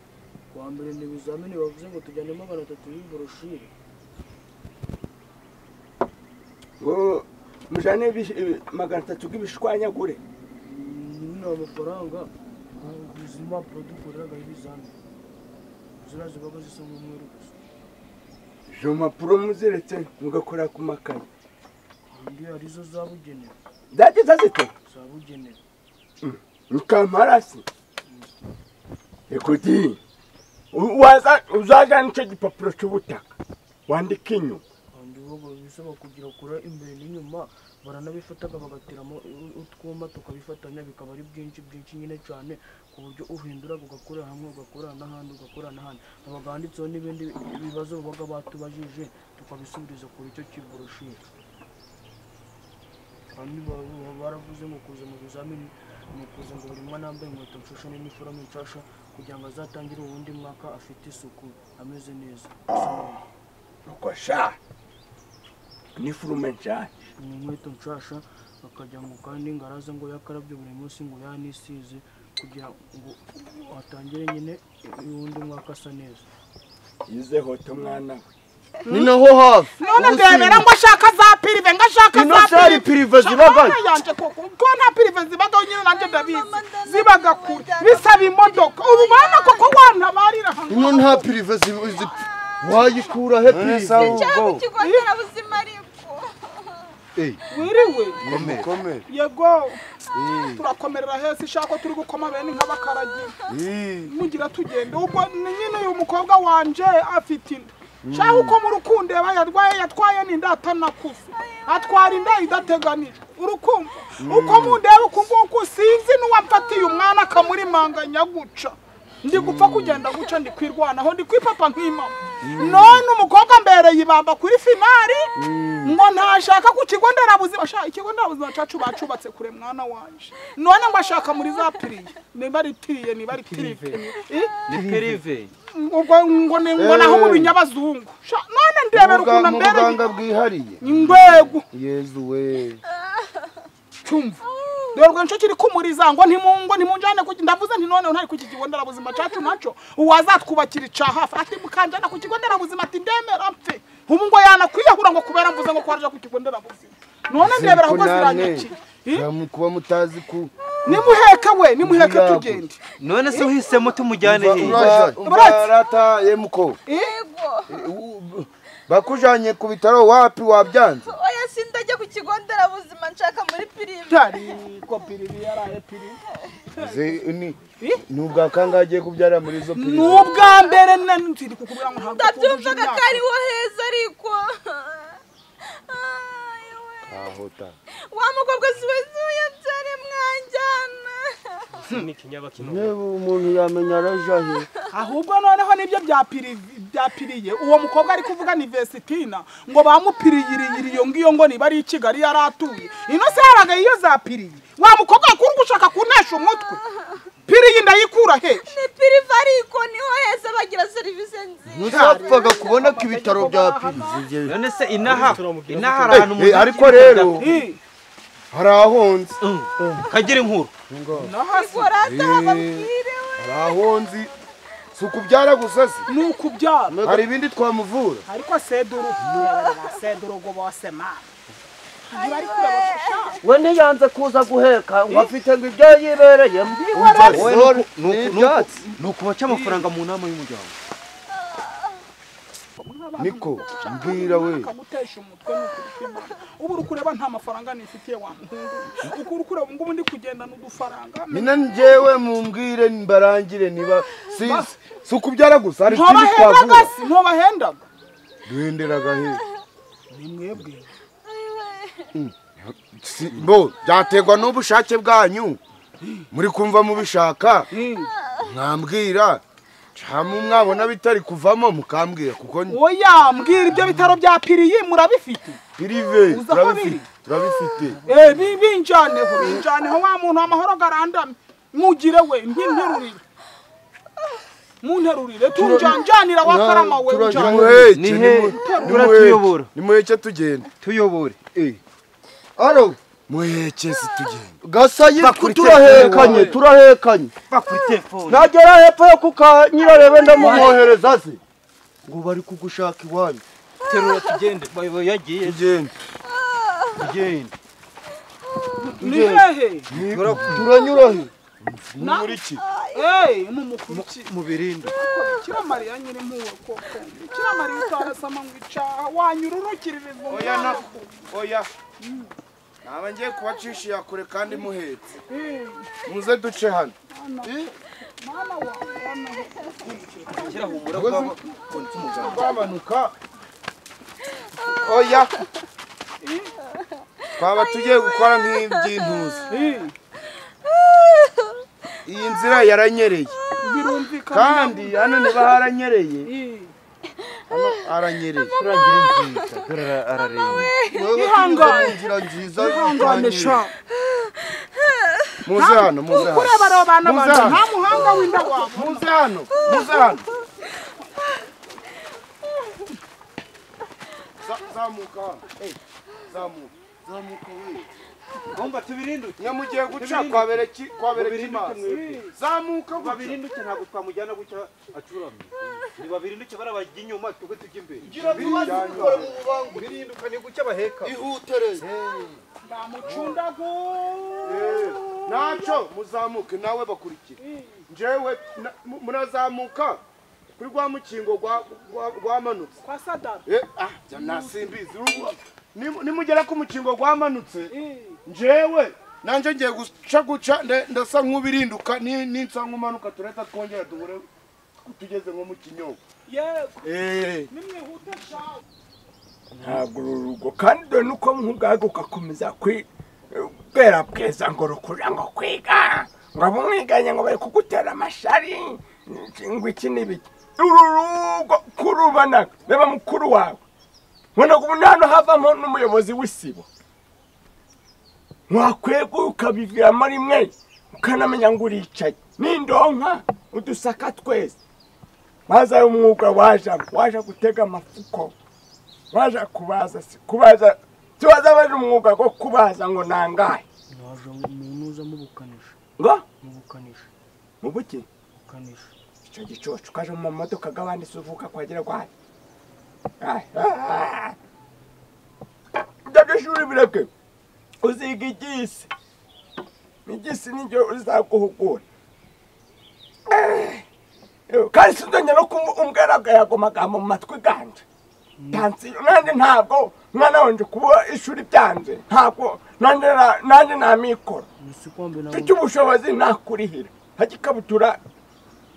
Kwambere ni ibizamini bavuze ngo tujane 300 b'iboroshire. Ngo mujane 300 b'ibishwanyagure. Ni amafaranga ubuzima produkoreraga ibizamini. Zira zibaga zisa nk'umweru gusa. Izo mpapuro muziretse mugakora ku makaye. Ndi arizo zabugenewe. Zagize zite? Zabugenewe. Nkamparasi. Ekuti. Waza uzajana icyo gipapuro cy'ubutaka. Wandika inyuma. Kandi bogo bisaba kugira kura imbere n'inyuma baranabifataga bagatiramo utwuma tukabifatanya bikaba ari byinshi byinshi nyine cyane ku buryo uhindura ugakora hamwe ugakora n'ahandi ugakora n'ahandi. Abaganditseho n'ibindi bibazo babaga batubajije tukabisubiriza kuri icyo kiboroshire. Kandi baravuze ngo kuza mu bizamini ni ukuza ngo buri mwana yambaye inkweto nshasha n'iniforume nshasha kugira ngo azatangire uwundi mwaka afite isuku ameze neza. Nuko sha iniforume nshasha inkweto nshasha akajya ngo kandi ngaraza ngo yakarabye buri munsi ngo yanisize kugira ngo atangire nyine uwundi mwaka asa neza. Yizeho to mwana we. Ni naho hafi. None ndemera ngo ashaka za pirive ngo ashaka za pirive zibaga. Yanje koko ko nta pirive zibaga nyine nanje ndabizi. Zibaga kure bisaba imodoka. Ubu bana koko wantabarira hano. Ino nta pirive ziba wayikura he pirive. Ikigo nderabuzima ariko. Wiriwe. Komere. Yego. Turakomerera hese ishako turi gukoma bene nk'abakaragiye. Mugira tugende ubwo nyine uyu mukobwa wanje afite inda. Shaho uko mu rukundo yatwaye yatwaye n'inda atanakuze. Atwara inda idateganijwe. Urukumva uko mundeba uko nguko sinzi n'uwamfatiye umwana akamurimanganya guca. Ndi gupfa kugenda guca ndi kwirwanaho ndi kwipapa nk'imama. None umukobwa mbere yibamba kuri finali ngo ntashaka ku kigo nderabuzima. Sha ikigo nderabuzima cacu bacubatse kure mwana wanje. None ngo ashaka muri za piriye. Niba ari piriye niba ari pirive. Ni pirive. Ubwo ngo ngo naho mu binyabazungu. Sha none ndebera ukuntu mbere muganga bwihariye. Ingwego. Yezu we. Cyumva. Dore nco kiri kumuriza ngo ntimungo ntimunjane ku ndavuze nti none ntari ku kigo nderabuzima cacu naco uwazatwubakira ica hafi ati mukanjana ku kigo nderabuzima ati ndemera mpfe ubu ngo yanakwiyahura ngo kubera mvuze ngo kwaraja ku kigo nderabuzima none ndebera ahubwo ziranyakira kuba mutazi ku nimuheka we nimuheka tugende none se uhisemo tumujyane he rata yemuko yego bakujanye ku bitaro wapi wabyanze oya sindajya ku kigo nderabuzima nshaka muri pirive ariko pirive yaraye pirive ni nubwa kangagiye kubyara muri izo pirive nubwa mbere ntiri kukubwira ngo ntabwo ndabyumvaga ko ari wo heza ariko ahota wa mukobwa siwe yabyare mwanjyana ni kinyabakino niba umuntu yamenya araja he ahubwo noneho nibyo bya pirive bya Piriye uwo mukobwa ari kuvuga ni Vestina ngo bamupiriyiriyiriyo iyo ngiyo ngo niba ari i Kigali yaratuye ino se habaga iyo za Piriye wa mukobwa kuri gushaka kuntesha umutwe Piriye ndayikura he ni Pirivariko niho heza bagira service nziza ntuzapfaga kubona ko ibitaro bya Piriye none se inaha ahantu ariko rero hari ahonzi kagira inkuru hari ahonzi si ukubyara gusa se ni ukubyara hari ibindi twamuvura ariko seduru seduru go bose ma we ntiyanze kuza guheka ngo afite ngo ibyo yibereyemo ni ukubaca amafaranga mu nama y'umuryango niko mbwira we akagutesha umutwe ubu uri kureba nta mafaranga nifitiye wa muhungu uko uri kureba ngubu ndi kugenda n'udufaranga mina njyewe mumbwire mbarangire niba si ukubyara gusa hari ikindi twavura ntobahendaga duhenderaga he ni mwebwe bo byaterwa n'ubushake bwanyu muri kumva mubishaka mwambwira cyangwa mwabona bitari kuvamo mukambwira kuko oya mbwira ibyo bitaro bya Piriye murabifite Pirive turabifite binjaneho wa muntu amahoro garandamye mugire we nterurire munterurire tunjanjanira wa karama we turatuyobora nimuheke tugende tuyobore aro muheke si tugende gasayi turahekanye bakuri telefone nagera hepfo yo kuka nyirarebe ndamumwohereza se ngo bari kugushaka iwanyu terura tugende bayo yagiye tugende ni hehe turanyura he muri ki mumukuriki mu birindo Bikira Mariya nyiri mpuwe koko Bikira Mariya utarasama ngo icaha wanyururukiririza oya na oya naba ngiye kubacisha yakure kandi muhetse muze duce hano mwana wawe kirahumura kwamanuka oya twaba tugiye gukora nk'iby'intuzi iyi nzira yaranyereye kandi hano niba haranyereye hano aranyereye ihangane ihangane sha muze hano muze hano kureba abo bana banje nta muhanga w'inda wabo muze hano muze hano zamuka hano zamuka zamuka we ngomba tubirinduke nyamugiye guca kwabereki mazi zamuka babirinduke ntabwo twamujyana guca acuramye ni babirinduke barabajya inyuma twebwe tujya imbere gira vuba dukore mu bubangu birinduka ni guca baheka ihutere ndamucundago naco muzamuke nawe bakurikire njewe munazamuka kuri rwa mukingo rwamanutse kwa sadara nasimbizi nimugera ku mukingo rwamanutse njewe nanje ngiye guca ndasa nk'ubirinduka ninsa nk'umanuka turahita twongera duhure tugeze nko mu kinyobwa yego nimwihute shawe ntabwo uru rugo kandi dore nuko nk'ubwago ugakomeza kwera bweza ngo rukura ngo kwiga ngo abo mwiganye ngo bari kugutera amashari ngo iki n'ibiki uru rugo kurubana reba mukuru wawe ubona ko ubu hano havamo n'umuyobozi w'isibo wakwega ukabiviramo rimwe ukanamenya ngo uricaye n'indonka udusaka twese waza umwuga waje gutega amafuko waje kubaza kubaza tubaza baje umwuga wo kubaza ngo nangahe naje umuntu uza mu bukanisha ngo mu bukanisha mu buki bukanisha icyo gicoco kaje mu modoka gabandi suvuka kwagira kwaye ndabyo bireke uziga igisi igisi nijyo uzaguhugura kandi sinzongera no kumbwira yago magambo mu matwi ganje tansiyo nanjye ntabwo mwana wanje kuba ishuri byanze ntabwo nanjye nta mikoro mfite ubushobozi nakurihira hagikabutura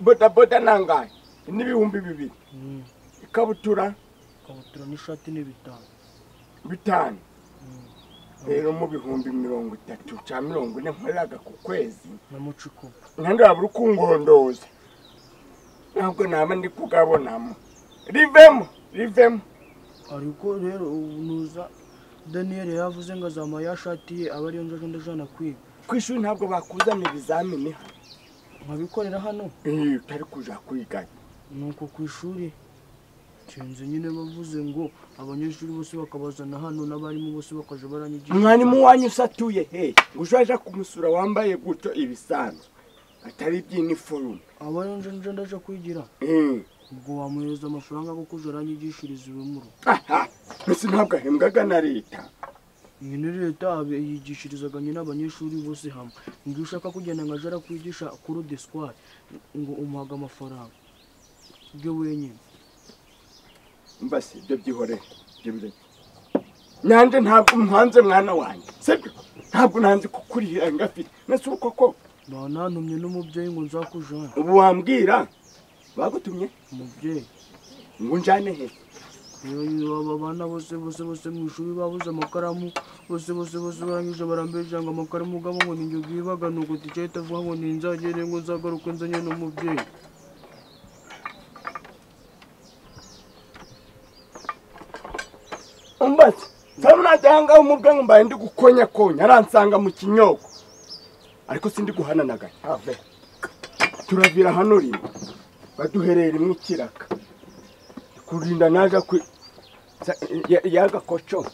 bodaboda nangahe n'2000 ikabutura n'ishati ni 5 rero mu 30,000 cya 40 nkoreraga ku kwezi na muciko nandi wabura ukungondoza ntabwo naba ndi kugabonamo Rivemo, rivemo. Ariko rero unuza Daniel yavuze ngo azama yashatiye aba ariyo njaje ndajana kwiga. Ku ishuri ntabwo bakuzana ibizamini hano. Nkabikorera hano? Utari kuja kwiga. Nuko ku ishuri cenze nyine bavuze ngo abanyeshuri bose bakabazana hano n'abarimu bose bakaje baranyigisha. Mwarimu wanyu usatuye he? Ngo ujaje kumusura wambaye gutyo ibisanzwe. Atari iby'iniforume. Aba ariyo nje ndaje kwigira. Ubwo wamuhereza amafaranga kuko uje aranyigishiriza iwe mu rugo. Aha, mbese ntabwo ahembwaga na leta. Nyine leta yigishirizaga nyine abanyeshuri bose hamwe. Ngo iyo ushaka kugenda ngo aje arakwigisha kuri de square ngo umuhaga amafaranga byo wenyine. Mbese ibyo byihorere, ibyo bireke. Nanjye ntabwo mpanze mwana wanjye, sibyo? Ntabwo nanze kukurihira ngafite. Nese uko koko? Banantumye n'umubyeyi ngo nzakujane. Ubu wambwira bagutumye? Umubyeyi. Ngo njane he? Aba bana bose bose bose mu ishuri babuze amakaramu, bose bose bose barangije barambesha ngo amakaramu gabo ngo ninjye bwibaga, nuko ticha itavuga ngo ninzagere ngo nzagaruke nzanye n'umubyeyi. Umbatse, nsaba najyanga umubwe ngo mbaye ndi gukonya konya aransanga mu kinyoko. Ariko sindi guhana na gato. Ave. Turavira hano rimwe. Baduherera imwe ikiraka. Kurinda naja ku yagakoco.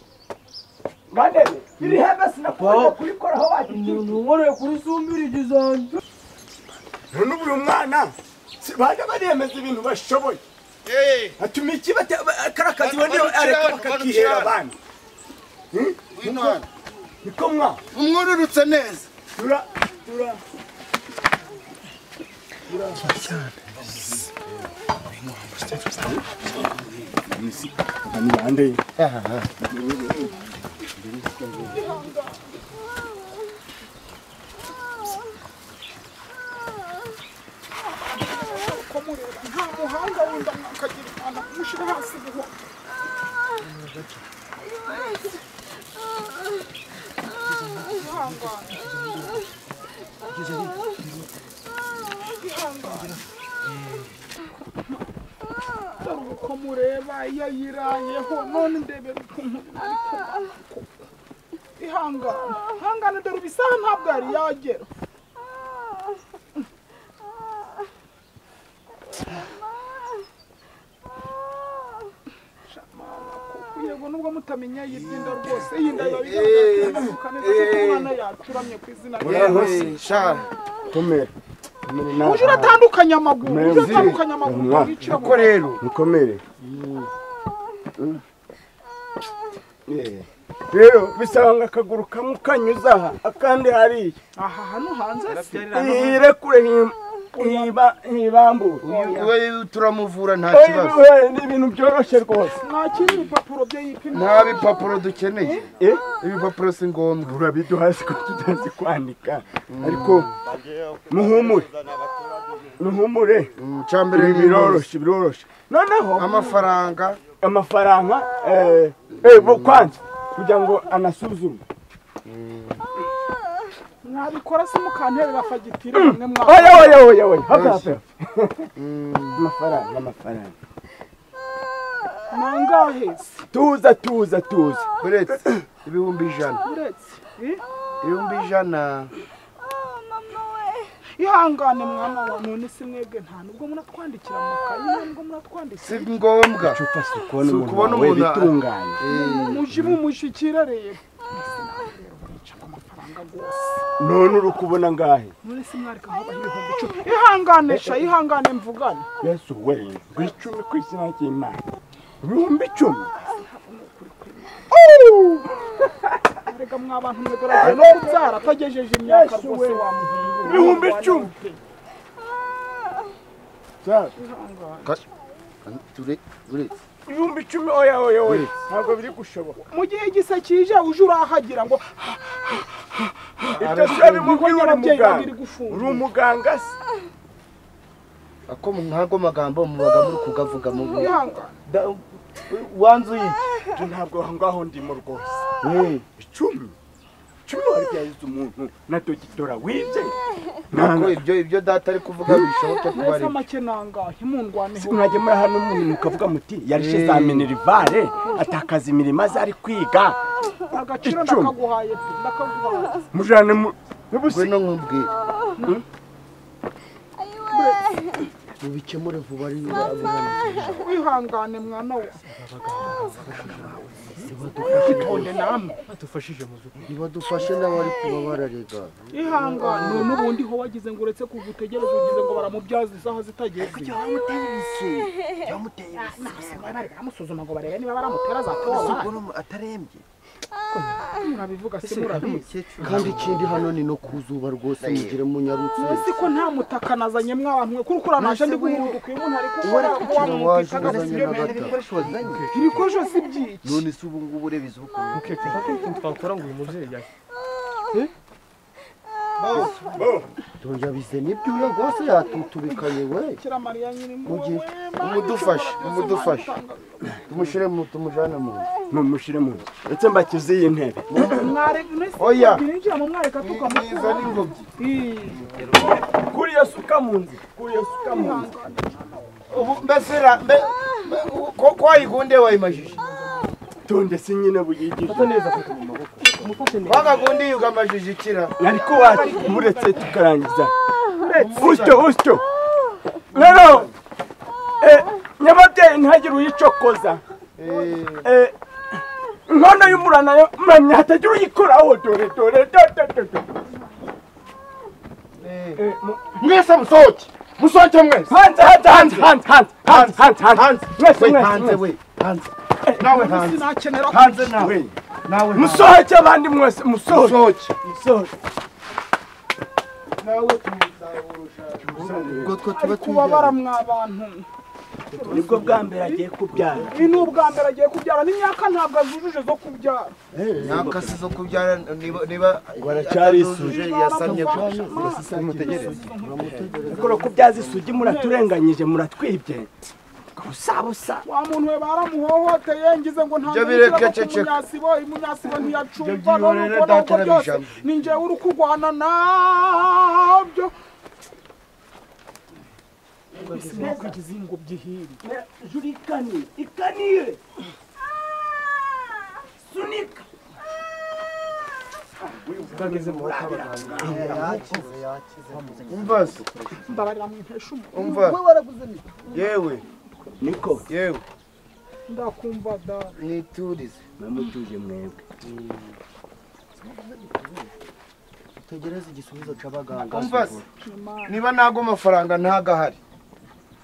Ngandebe, iri hebe sinakubona kuyikoraho bagiti. Nkoreye kuri sumbirigi zanjye. None ubu uyu mwana baje bariyemeza ibintu bashoboye. Atuma iki karakazi wende areka bakakihera abandi. Niko mwa. Umwururutse neza. Tura tura. Cyane. Nta muhanga wenda akagira imana mushyira hasi buhoro. Dore uko mureba iyo yirayeho none ndebera ukuntu ari kumanuka. Ihangane, ihangane dore ibisaha ntabwo yari yagera. Yego nubwo mutamenya yibyinda rwose yinda bigaragara neza kuko umwana yacuramye ku izina rye. Sha komera. Uje uratandukanya amaguru, uje uratandukanya amaguru wicira ko rero mukomere. Rero bisanga akaguru kamwe kanyuza aha akandi hariya. Aha hano hanze se. Irekure hiba hibambura. We turamuvura nta kibazo. Ni ibintu byoroshye rwose. Nta kindi ibipapuro bye yipima. Nta bipapuro dukeneye. Ibipapuro si ngombwa. Urabiduha siko tutazi kwandika. Ariko muhumure. Muhumure. Cyambere biroroshye biroroshye. Noneho amafaranga amafaranga kwanza kugira ngo anasuzume. Mwabikora se mukanterera fagitire mwe mwa. Oya oya oya oya. Hape hape. Amafaranga amafaranga. Nangahe? Tuza tuza tuza. Uretse 100,000. Uretse. 100,000. Mama we. Ihangane mwana wa none si mwebwe nta nubwo muratwandikira amakayi nubwo muratwandikira. Si ngombwa. Cupa si kubona umuntu bitunganye. Muje mumushikira rero. None uri kubona ngahe? None si mwareka nkabaha 10,000. Ihangane sha ihangane mvugane. Yesu we, 10,000 ku izina ry'Imana. 10,000. Rega mwa bantu mwe no kubyara atagejeje imyaka rwose wa muhungu. 10,000. Sasa. Ture uretse. 10,000 oya oya oya. Ntabwo biri gushoboka. Mu gihe igisa kije uje urahagira ngo ibyo se bimubwiye uri muganga. Uri umuganga se? Ako nkago magambo mubaga muri kugavuga mu wanzu iki? Ntabwo aho ngaho ndimo rwose. 10. 10 waribyaza umuntu na dogitora wibye. Nako ibyo data ari kuvuga bishoboke kuba ari. Nese make nangahe mundwaneho. Mwajye muri hano umuntu ukavuga muti yarishe za minerivare atakaza imirimo azari kwiga. Agaciro ndakaguhaye pe ndakaguhaye. Mujane mu ngwino nkubwire. Mubikemure vuba ari wihangane mwana we. Itonde namwe badufashije muzuko. Nibadufashe n'abari kuba bararega. Ihangane n'ubundi ho wagize ngo uretse kugutegereza ugize ngo baramubyaza isaha zitageze. Kuki wamuteye ibise? Yamuteye ibise. Bari bamusuzuma ngo barebe niba baramutera za toba. Atarembye. Murabivuga se murabizi. Kandi ikindi hano ni no kuzuba rwose mugire munyarutse. Nzi ko nta mutaka nazanye mwabantu mwe kurukura naje ndi guhuruduka uyu muntu ari gukora ibikoresho si byiki. None se ubu ngubu ureba izuba. Mukecuru fata ikintu twakora ngo uyu mubyeyi yahe. Tonja bize n'ibyuya rwose yatutubikanye we. Kira Mariya nyiri mu umudufashe umudufashe. Tumushyire mu tumujane mu. Mumushyire mu. Ndetse mbakize iyi ntebe. Oya. Ninjira mu mwareka tukamukura n'ingobyi. Kuriya suka mu nzu. Kuriya suka mu nzu. Ubu mbesera mbe ko wayigunde wayimajije. Tonde si nyine buyigisha. Fata neza fata mu maboko. Umufate neza. Wagagundi ugamajije ikira. Ariko wacu muretse tukarangiza. Ustyo ustyo. Rero nyababyeyi ntihagire uyicokoza. Inkono y'umura nayo muramya hatagira uyikoraho dore dore dore. Mwese musohoke. Musohoke mwese. Hanze hanze hanze hanze hanze hanze hanze. Mwese hanze we hanze. Nawe hanze. Hanze nawe. Nawe musohoke abandi mwese musohoke. Musohoke. Nawe tuzahurusha. Ubwo two tuba kubabara mwabantu. Nibwo bwa mbere agiye kubyara. Ni n'ubwa mbere agiye kubyara n'imyaka ntabwo azujuje zo kubyara. Imyaka si zo kubyara niba baracyari isugi yasamye mutegereze. Ariko kubyaza isugi muraturenganyije muratwibye. Busa busa. Wa muntu we baramuhohoteye ngize ngo nta munyasibo imunyasibo ntiyacumva none uko byose ni njyewe uri kurwana nabyo. Kugize ingobyi hiri. Jurikani ikanire. Sunika. Bageze mu kabaganga. Yakize yakize. Umva se. Mbabarira mwihesha umuntu. Umva. We waraguze ni. Yewe. Niko. Yewe. Ndakumva da. Niturize. Namutuje mwebwe. Tegereza igisubizo c'abaganga. Umva se. Niba nago amafaranga ntagahari.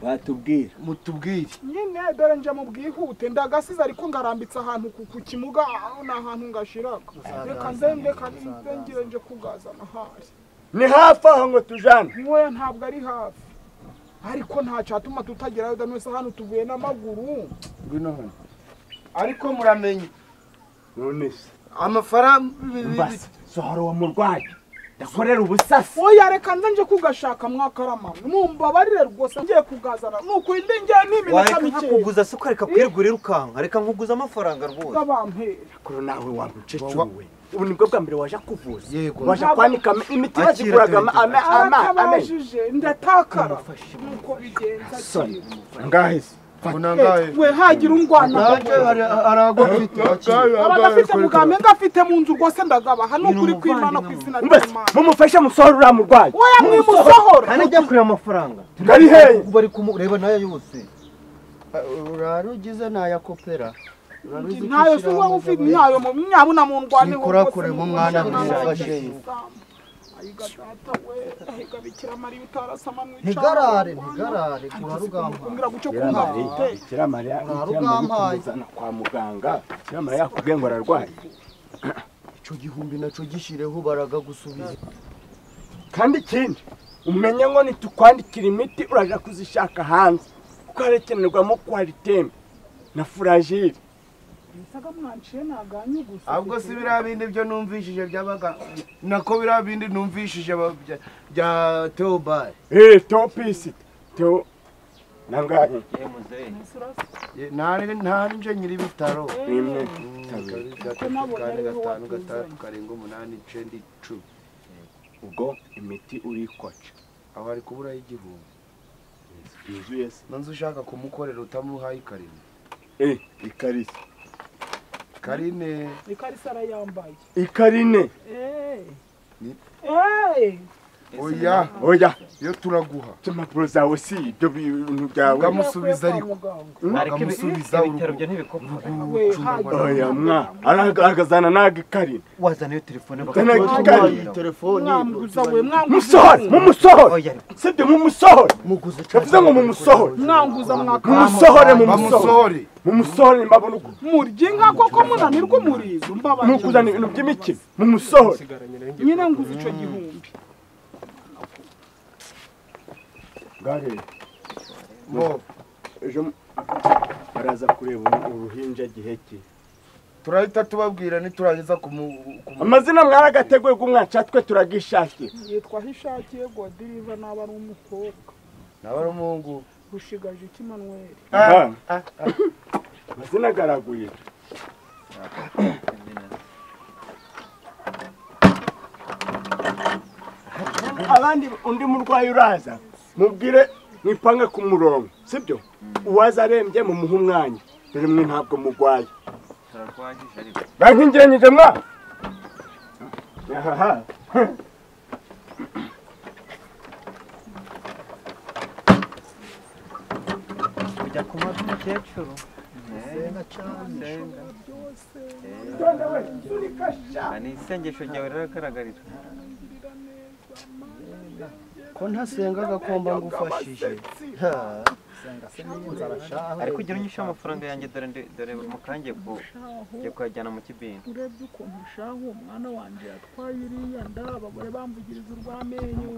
Batubwira. Mutubwire. Nyine dore nje mu bwihute ndagasize ariko ngarambitse ahantu ku kimuga na ahantu ngashiraka. Reka nzende kandi ngire nje kugazana hari. Ni hafi aho ngo tujane. Nkoya ntabwo ari hafi. Ariko nta cyatuma tutagerayo da nwese hano tuvuye n'amaguru. Ngwino hano. Ariko muramenye. None se amafaranga sohora wa murwayi. Ndakorera ubusasi. Oya reka nze nje kugashaka mwakarama. Mumbabarire rwose ngiye kugazana. Nuko inde ngiye n'iminota mike. Kuguza se ukareka kwirigurira ukanka. Reka nkuguza amafaranga rwose. Ndabampera. Kuro nawe wamucecuwe. Ubu nibwo bwa mbere waje kuvuza. Waje kwanika imiti baziguraga ama ndatakara. Nuko bigenza. Ngahe se. We hagira ungwana. Arago mfite. Abadafite mugambe ngafite mu nzu rwose ndagabaha nukuri kwimana kwizina ry'Imana. Mumufashe musohora uriya murwayi. Oya mwimusohora. Kandi ajya kureba amafaranga. Ngari hehe? Bari kumureba nayo yose. Urarugize nayakopera. Ntayo si wowe ufite ntayo mu nyabuna mu ndwane. Nikurakure mu mwana mufashe. Ayiga data we ahiga Bikira Mariya utarasama mu ntigarare ntigarare kurarugampa kumbwira gucyo kumva afite Bikira Mariya kurarugampa kwa muganga Bikira Mariya yakubwiye ngo ararwaye ico gihumbi naco gishireho baragagusubiza kandi ikindi umenye ngo nitukwandikira imiti uraja kuzishaka hanze kuko harekenerwamo kwaritembe na furagire. Ahubwo si biriya bindi byo numvishije byabaga nako biriya bindi numvishije bya Theobald. Theopisi Theo nangahe? Nari nje nyiri bitaro. Nimwe Kabiri, gatatu, kane, gatanu, gatandatu, karindwi, umunani, icyenda, 10. Ubwo imiti urikwaca. Aho ari kubura 1000. Yuzuye se. Nanze ushaka kumukorera utamuhaye ikarine. Ikarisi. Karine. Ikarisi arayambaye. Ikarine. Oya, oya, yo turaguha. Impapuro zawe si ibyo bintu byawe. Ukamusubiza ariko. Ukamusubiza ibitaro byo ntibikopfora. Oya mwa, aragazana naga ikarine. Wazana iyo telefone bakaguha. Telefone. Mwanguza we, mwanguza. Musohore, mumusohore. Sibyo mumusohore. Muguze. Yavuze ngo mumusohore. Mwanguza mwaka. Mumusohore, mumusohore. Mumusohore mbabona uko. Murya inka koko munanirwa umurizo mbabaye. Mukuzana ibintu by'imikino. Mumusohore. Nyine nguza ico 1000. Gare. Bo ejo baraza kureba uruhinja giheke. Turahita tubabwira niturangiza kumu amazina mwaragateguye kumwaca twe turagishakiye. Yitwa Hishakiye Godiriva naba ari umukobwa. Naba ari umuhungu. Rushigaje Kimanuel. Amazina garaguye. Abandi undi murwayi uraza mubwire mwipange ku murongo sibyo uwaza arembye mumuhe umwanya dore mwe ntabwo mugwaye turarwagije ariko bankingiranyije mwa ahaha kujya kuba umukecuru senga cyane ni isengesho ryawe riragaragara ko ntasenga gakomba ngufashije. Ariko ugira unyisha amafaranga yanjye dore dore mukangiye ku ngiye kuyajyana mu kibindi. Urebye ukuntu shaho umwana wanje yatwaye iriya nda abagore bamvugiriza urwamenyo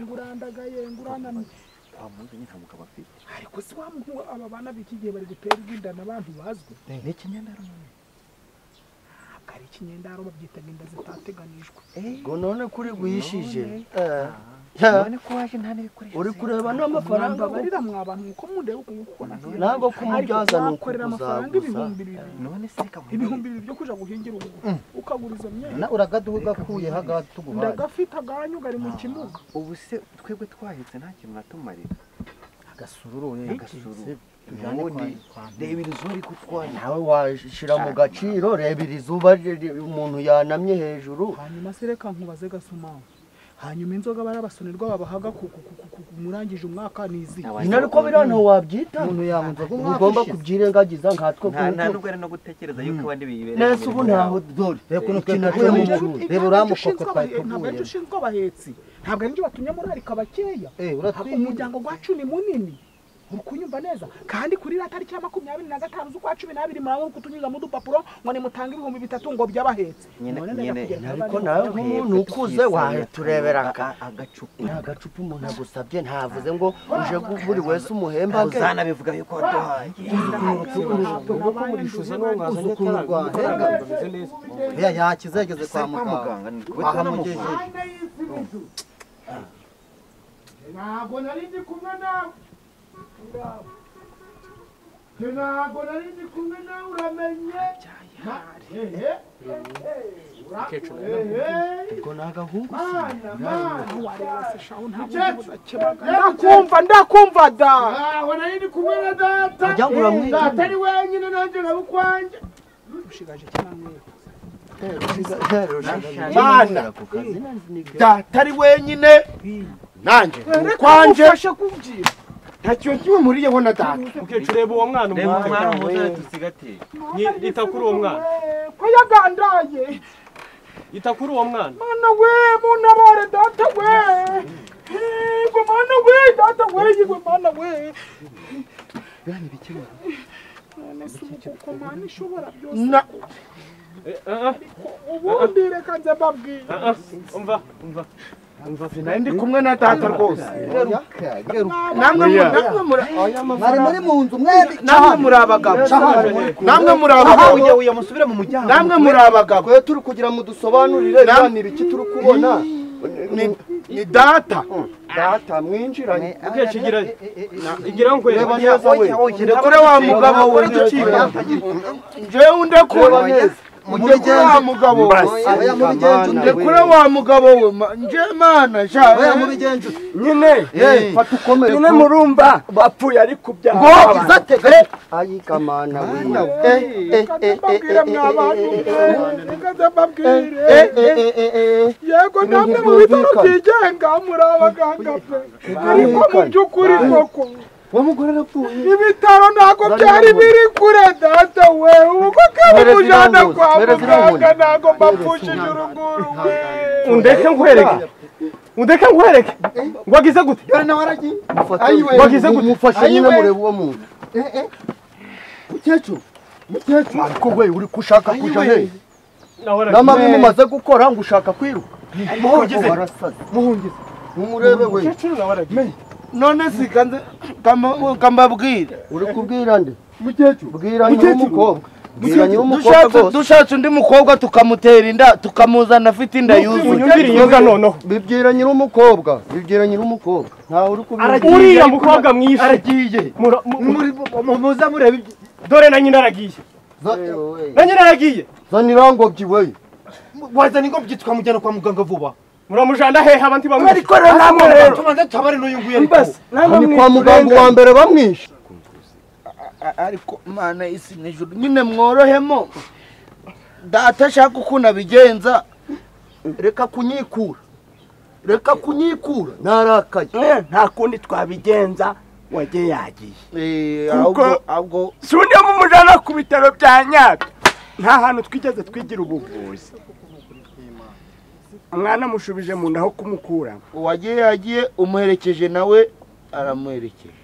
ngurandagaye nguranamye. Kwa muntu nyine nta mugabo afite. Ariko si wa muntu aba bana b'iki gihe bari guterwa inda n'abantu bazwi. Ni ikinyendaro. Ntabwo ari ikinyendaro babyitaga inda zitateganijwe. Ngo none kuri guhishije. None ko waje nta n'ibikoresho. Uri kureba n'amafaranga barira mwa bantu uko mundeba uko ntabwo kumubyaza ni ukorera amafaranga 2000. None se kamuha 2000 byo kuja guhingira urugo ukagura izo myenda uragaduha ugakuye hagatuguhaye ndagafite aganyu gari mu kimuga. Ubu se twebwe twahetse nta kintu natumarira agasururu agasuru reba iri zuba riri kutwanya nawe washira mu gaciro reba iri zuba umuntu yanamye hejuru. Hanyuma se reka nkubaze gasuma hanyuma inzoga barabasonerwa babahaga murangije umwaka nizi ariko biriya ntawe wabyita umuntu yanywa umwaka ugomba kubyirengagiza nkatwe nta nubwo ari no gutekereza yuko abandi biyibereye nese ubu ntaho dore reba ukuntu twakuye mu muhuro reba uramukoko twari ntabwo ari ushinzwe abahetsi ntabwo ari batumye murarika bakeya umuryango gwacu ni munini uri kunyumva neza kandi kuri iriya tariki ya 25 z'ukwa 12 murabona kutunyuza mu dupapuro ngo nimutange 3000 ngo by'abahetse. Ariko nawe nk'umuntu ukuze wahiturebera agacupa nta gacupa umuntu agusabye ntavuze ngo uje buri wese umuhemba ge uzanabivuga yuko waduhaye yakize yageze kwa muganga bahamugejeje. Ntabwo nari ndi kumwe nawe ntabwo nari ndi kumwe nawe uramenye. Ubwo ni agahungu ndakumva ndakumva da ntabwo nari ndi kumwe na data data ari wenyine nanjye nkaba ukwanjye. Ushigaje kimwe Mana data ari wenyine nanjye ukwanje nta kintu kimwe muriyeho na data. Mukecuru reba uwo mwana tusigatiye ita kuri uwo mwana ko yagandaye ita kuri uwo mwana. Mana we munabare data we yego mana we data we yego mana we bani bikemura none se uko mana ishobora byose ubundi reka nze mbabwire. Umva umva umva sinari ndi kumwe na data rwose. Namwe muri mu nzu mwembi namwe muri abagabo namwe muri abagabo uya musubire mu muryango namwe muri abagabo twe turi kugira mu dusobanurire ni ibiki turi kubona. Ni data. Data mwinjiranye. Ukikigira. Igira ngwe. Reba neza we. Ndekure wa mugabo we. Njewe undekure neza. Mugende wa mugabo we. Ndekure wa mugabo we. Nje mana sha. Oya mubigenje. Nyine. Fata ukomere. Nyine murumba bapfuye ari kubya. Ngo izatege. Ayi kamana we. Mbabwire mwabantu. Reka mbabwire. Yego namwe mu bitaro byigenga muri abaganga pe. Ariko mu by'ukuri koko wa mugore arapfuye. Ibitaro ntabwo byari biri kure data we. Ubu kandi mujana kwa muganga ntabwo mbapfushije uruguru we. Undeke nkwereke. Undeke nkwereke. Ngwagize gute? Dore nawe aragiye. Ayiwe. Ngwagize gute? Mufashe nyine murebe uwo muntu. Mukecuru. Mukecuru. Ariko we uri kushaka kuja he? Namabi mumaze gukora ngo ushaka kwiruka. Muhungize. Muhungize. Mumurebe we. Mukecuru nawe aragiye. None sikanze kambabwira. Uri kubwira nde? Mukecuru. Bwira nyir'umukobwa. Bwira nyir'umukobwa rwose. Dushatse undi mukobwa tukamutera inda tukamuzana afite inda yuzuye. Unyumvire inyoga noneho. Bibwira nyir'umukobwa. Bibwira nyir'umukobwa. Ntawe uri kubwira. Uriya mukobwa mwishe. Aragiye. Muza murebe. Dore na nyina aragiye. Na nyina aragiye. Zanira ngobyi we. Wazana ingobyi tukamujyana kwa muganga vuba. Muramujana hehe abantu bamwishe? Ariko rero namwe rero tubanze tabare n'uyu nguyu ariko. Ni kwa muganga wa mbere bamwishe. Ariko mana isi n'ijuru nyine mworohemo. Data ashaka ukuntu abigenza. Reka kunyikura. Reka kunyikura. Narakaye. Nta kundi twabigenza wagiye yagiye. Ahubwo si undi mumujana ku bitaro bya Nyabyo. Nta hantu twigeze twigira ubuvuzi. Umwana mushubije mu nda aho kumukura. Uwagiye yagiye umuherekeje nawe aramuherekeje.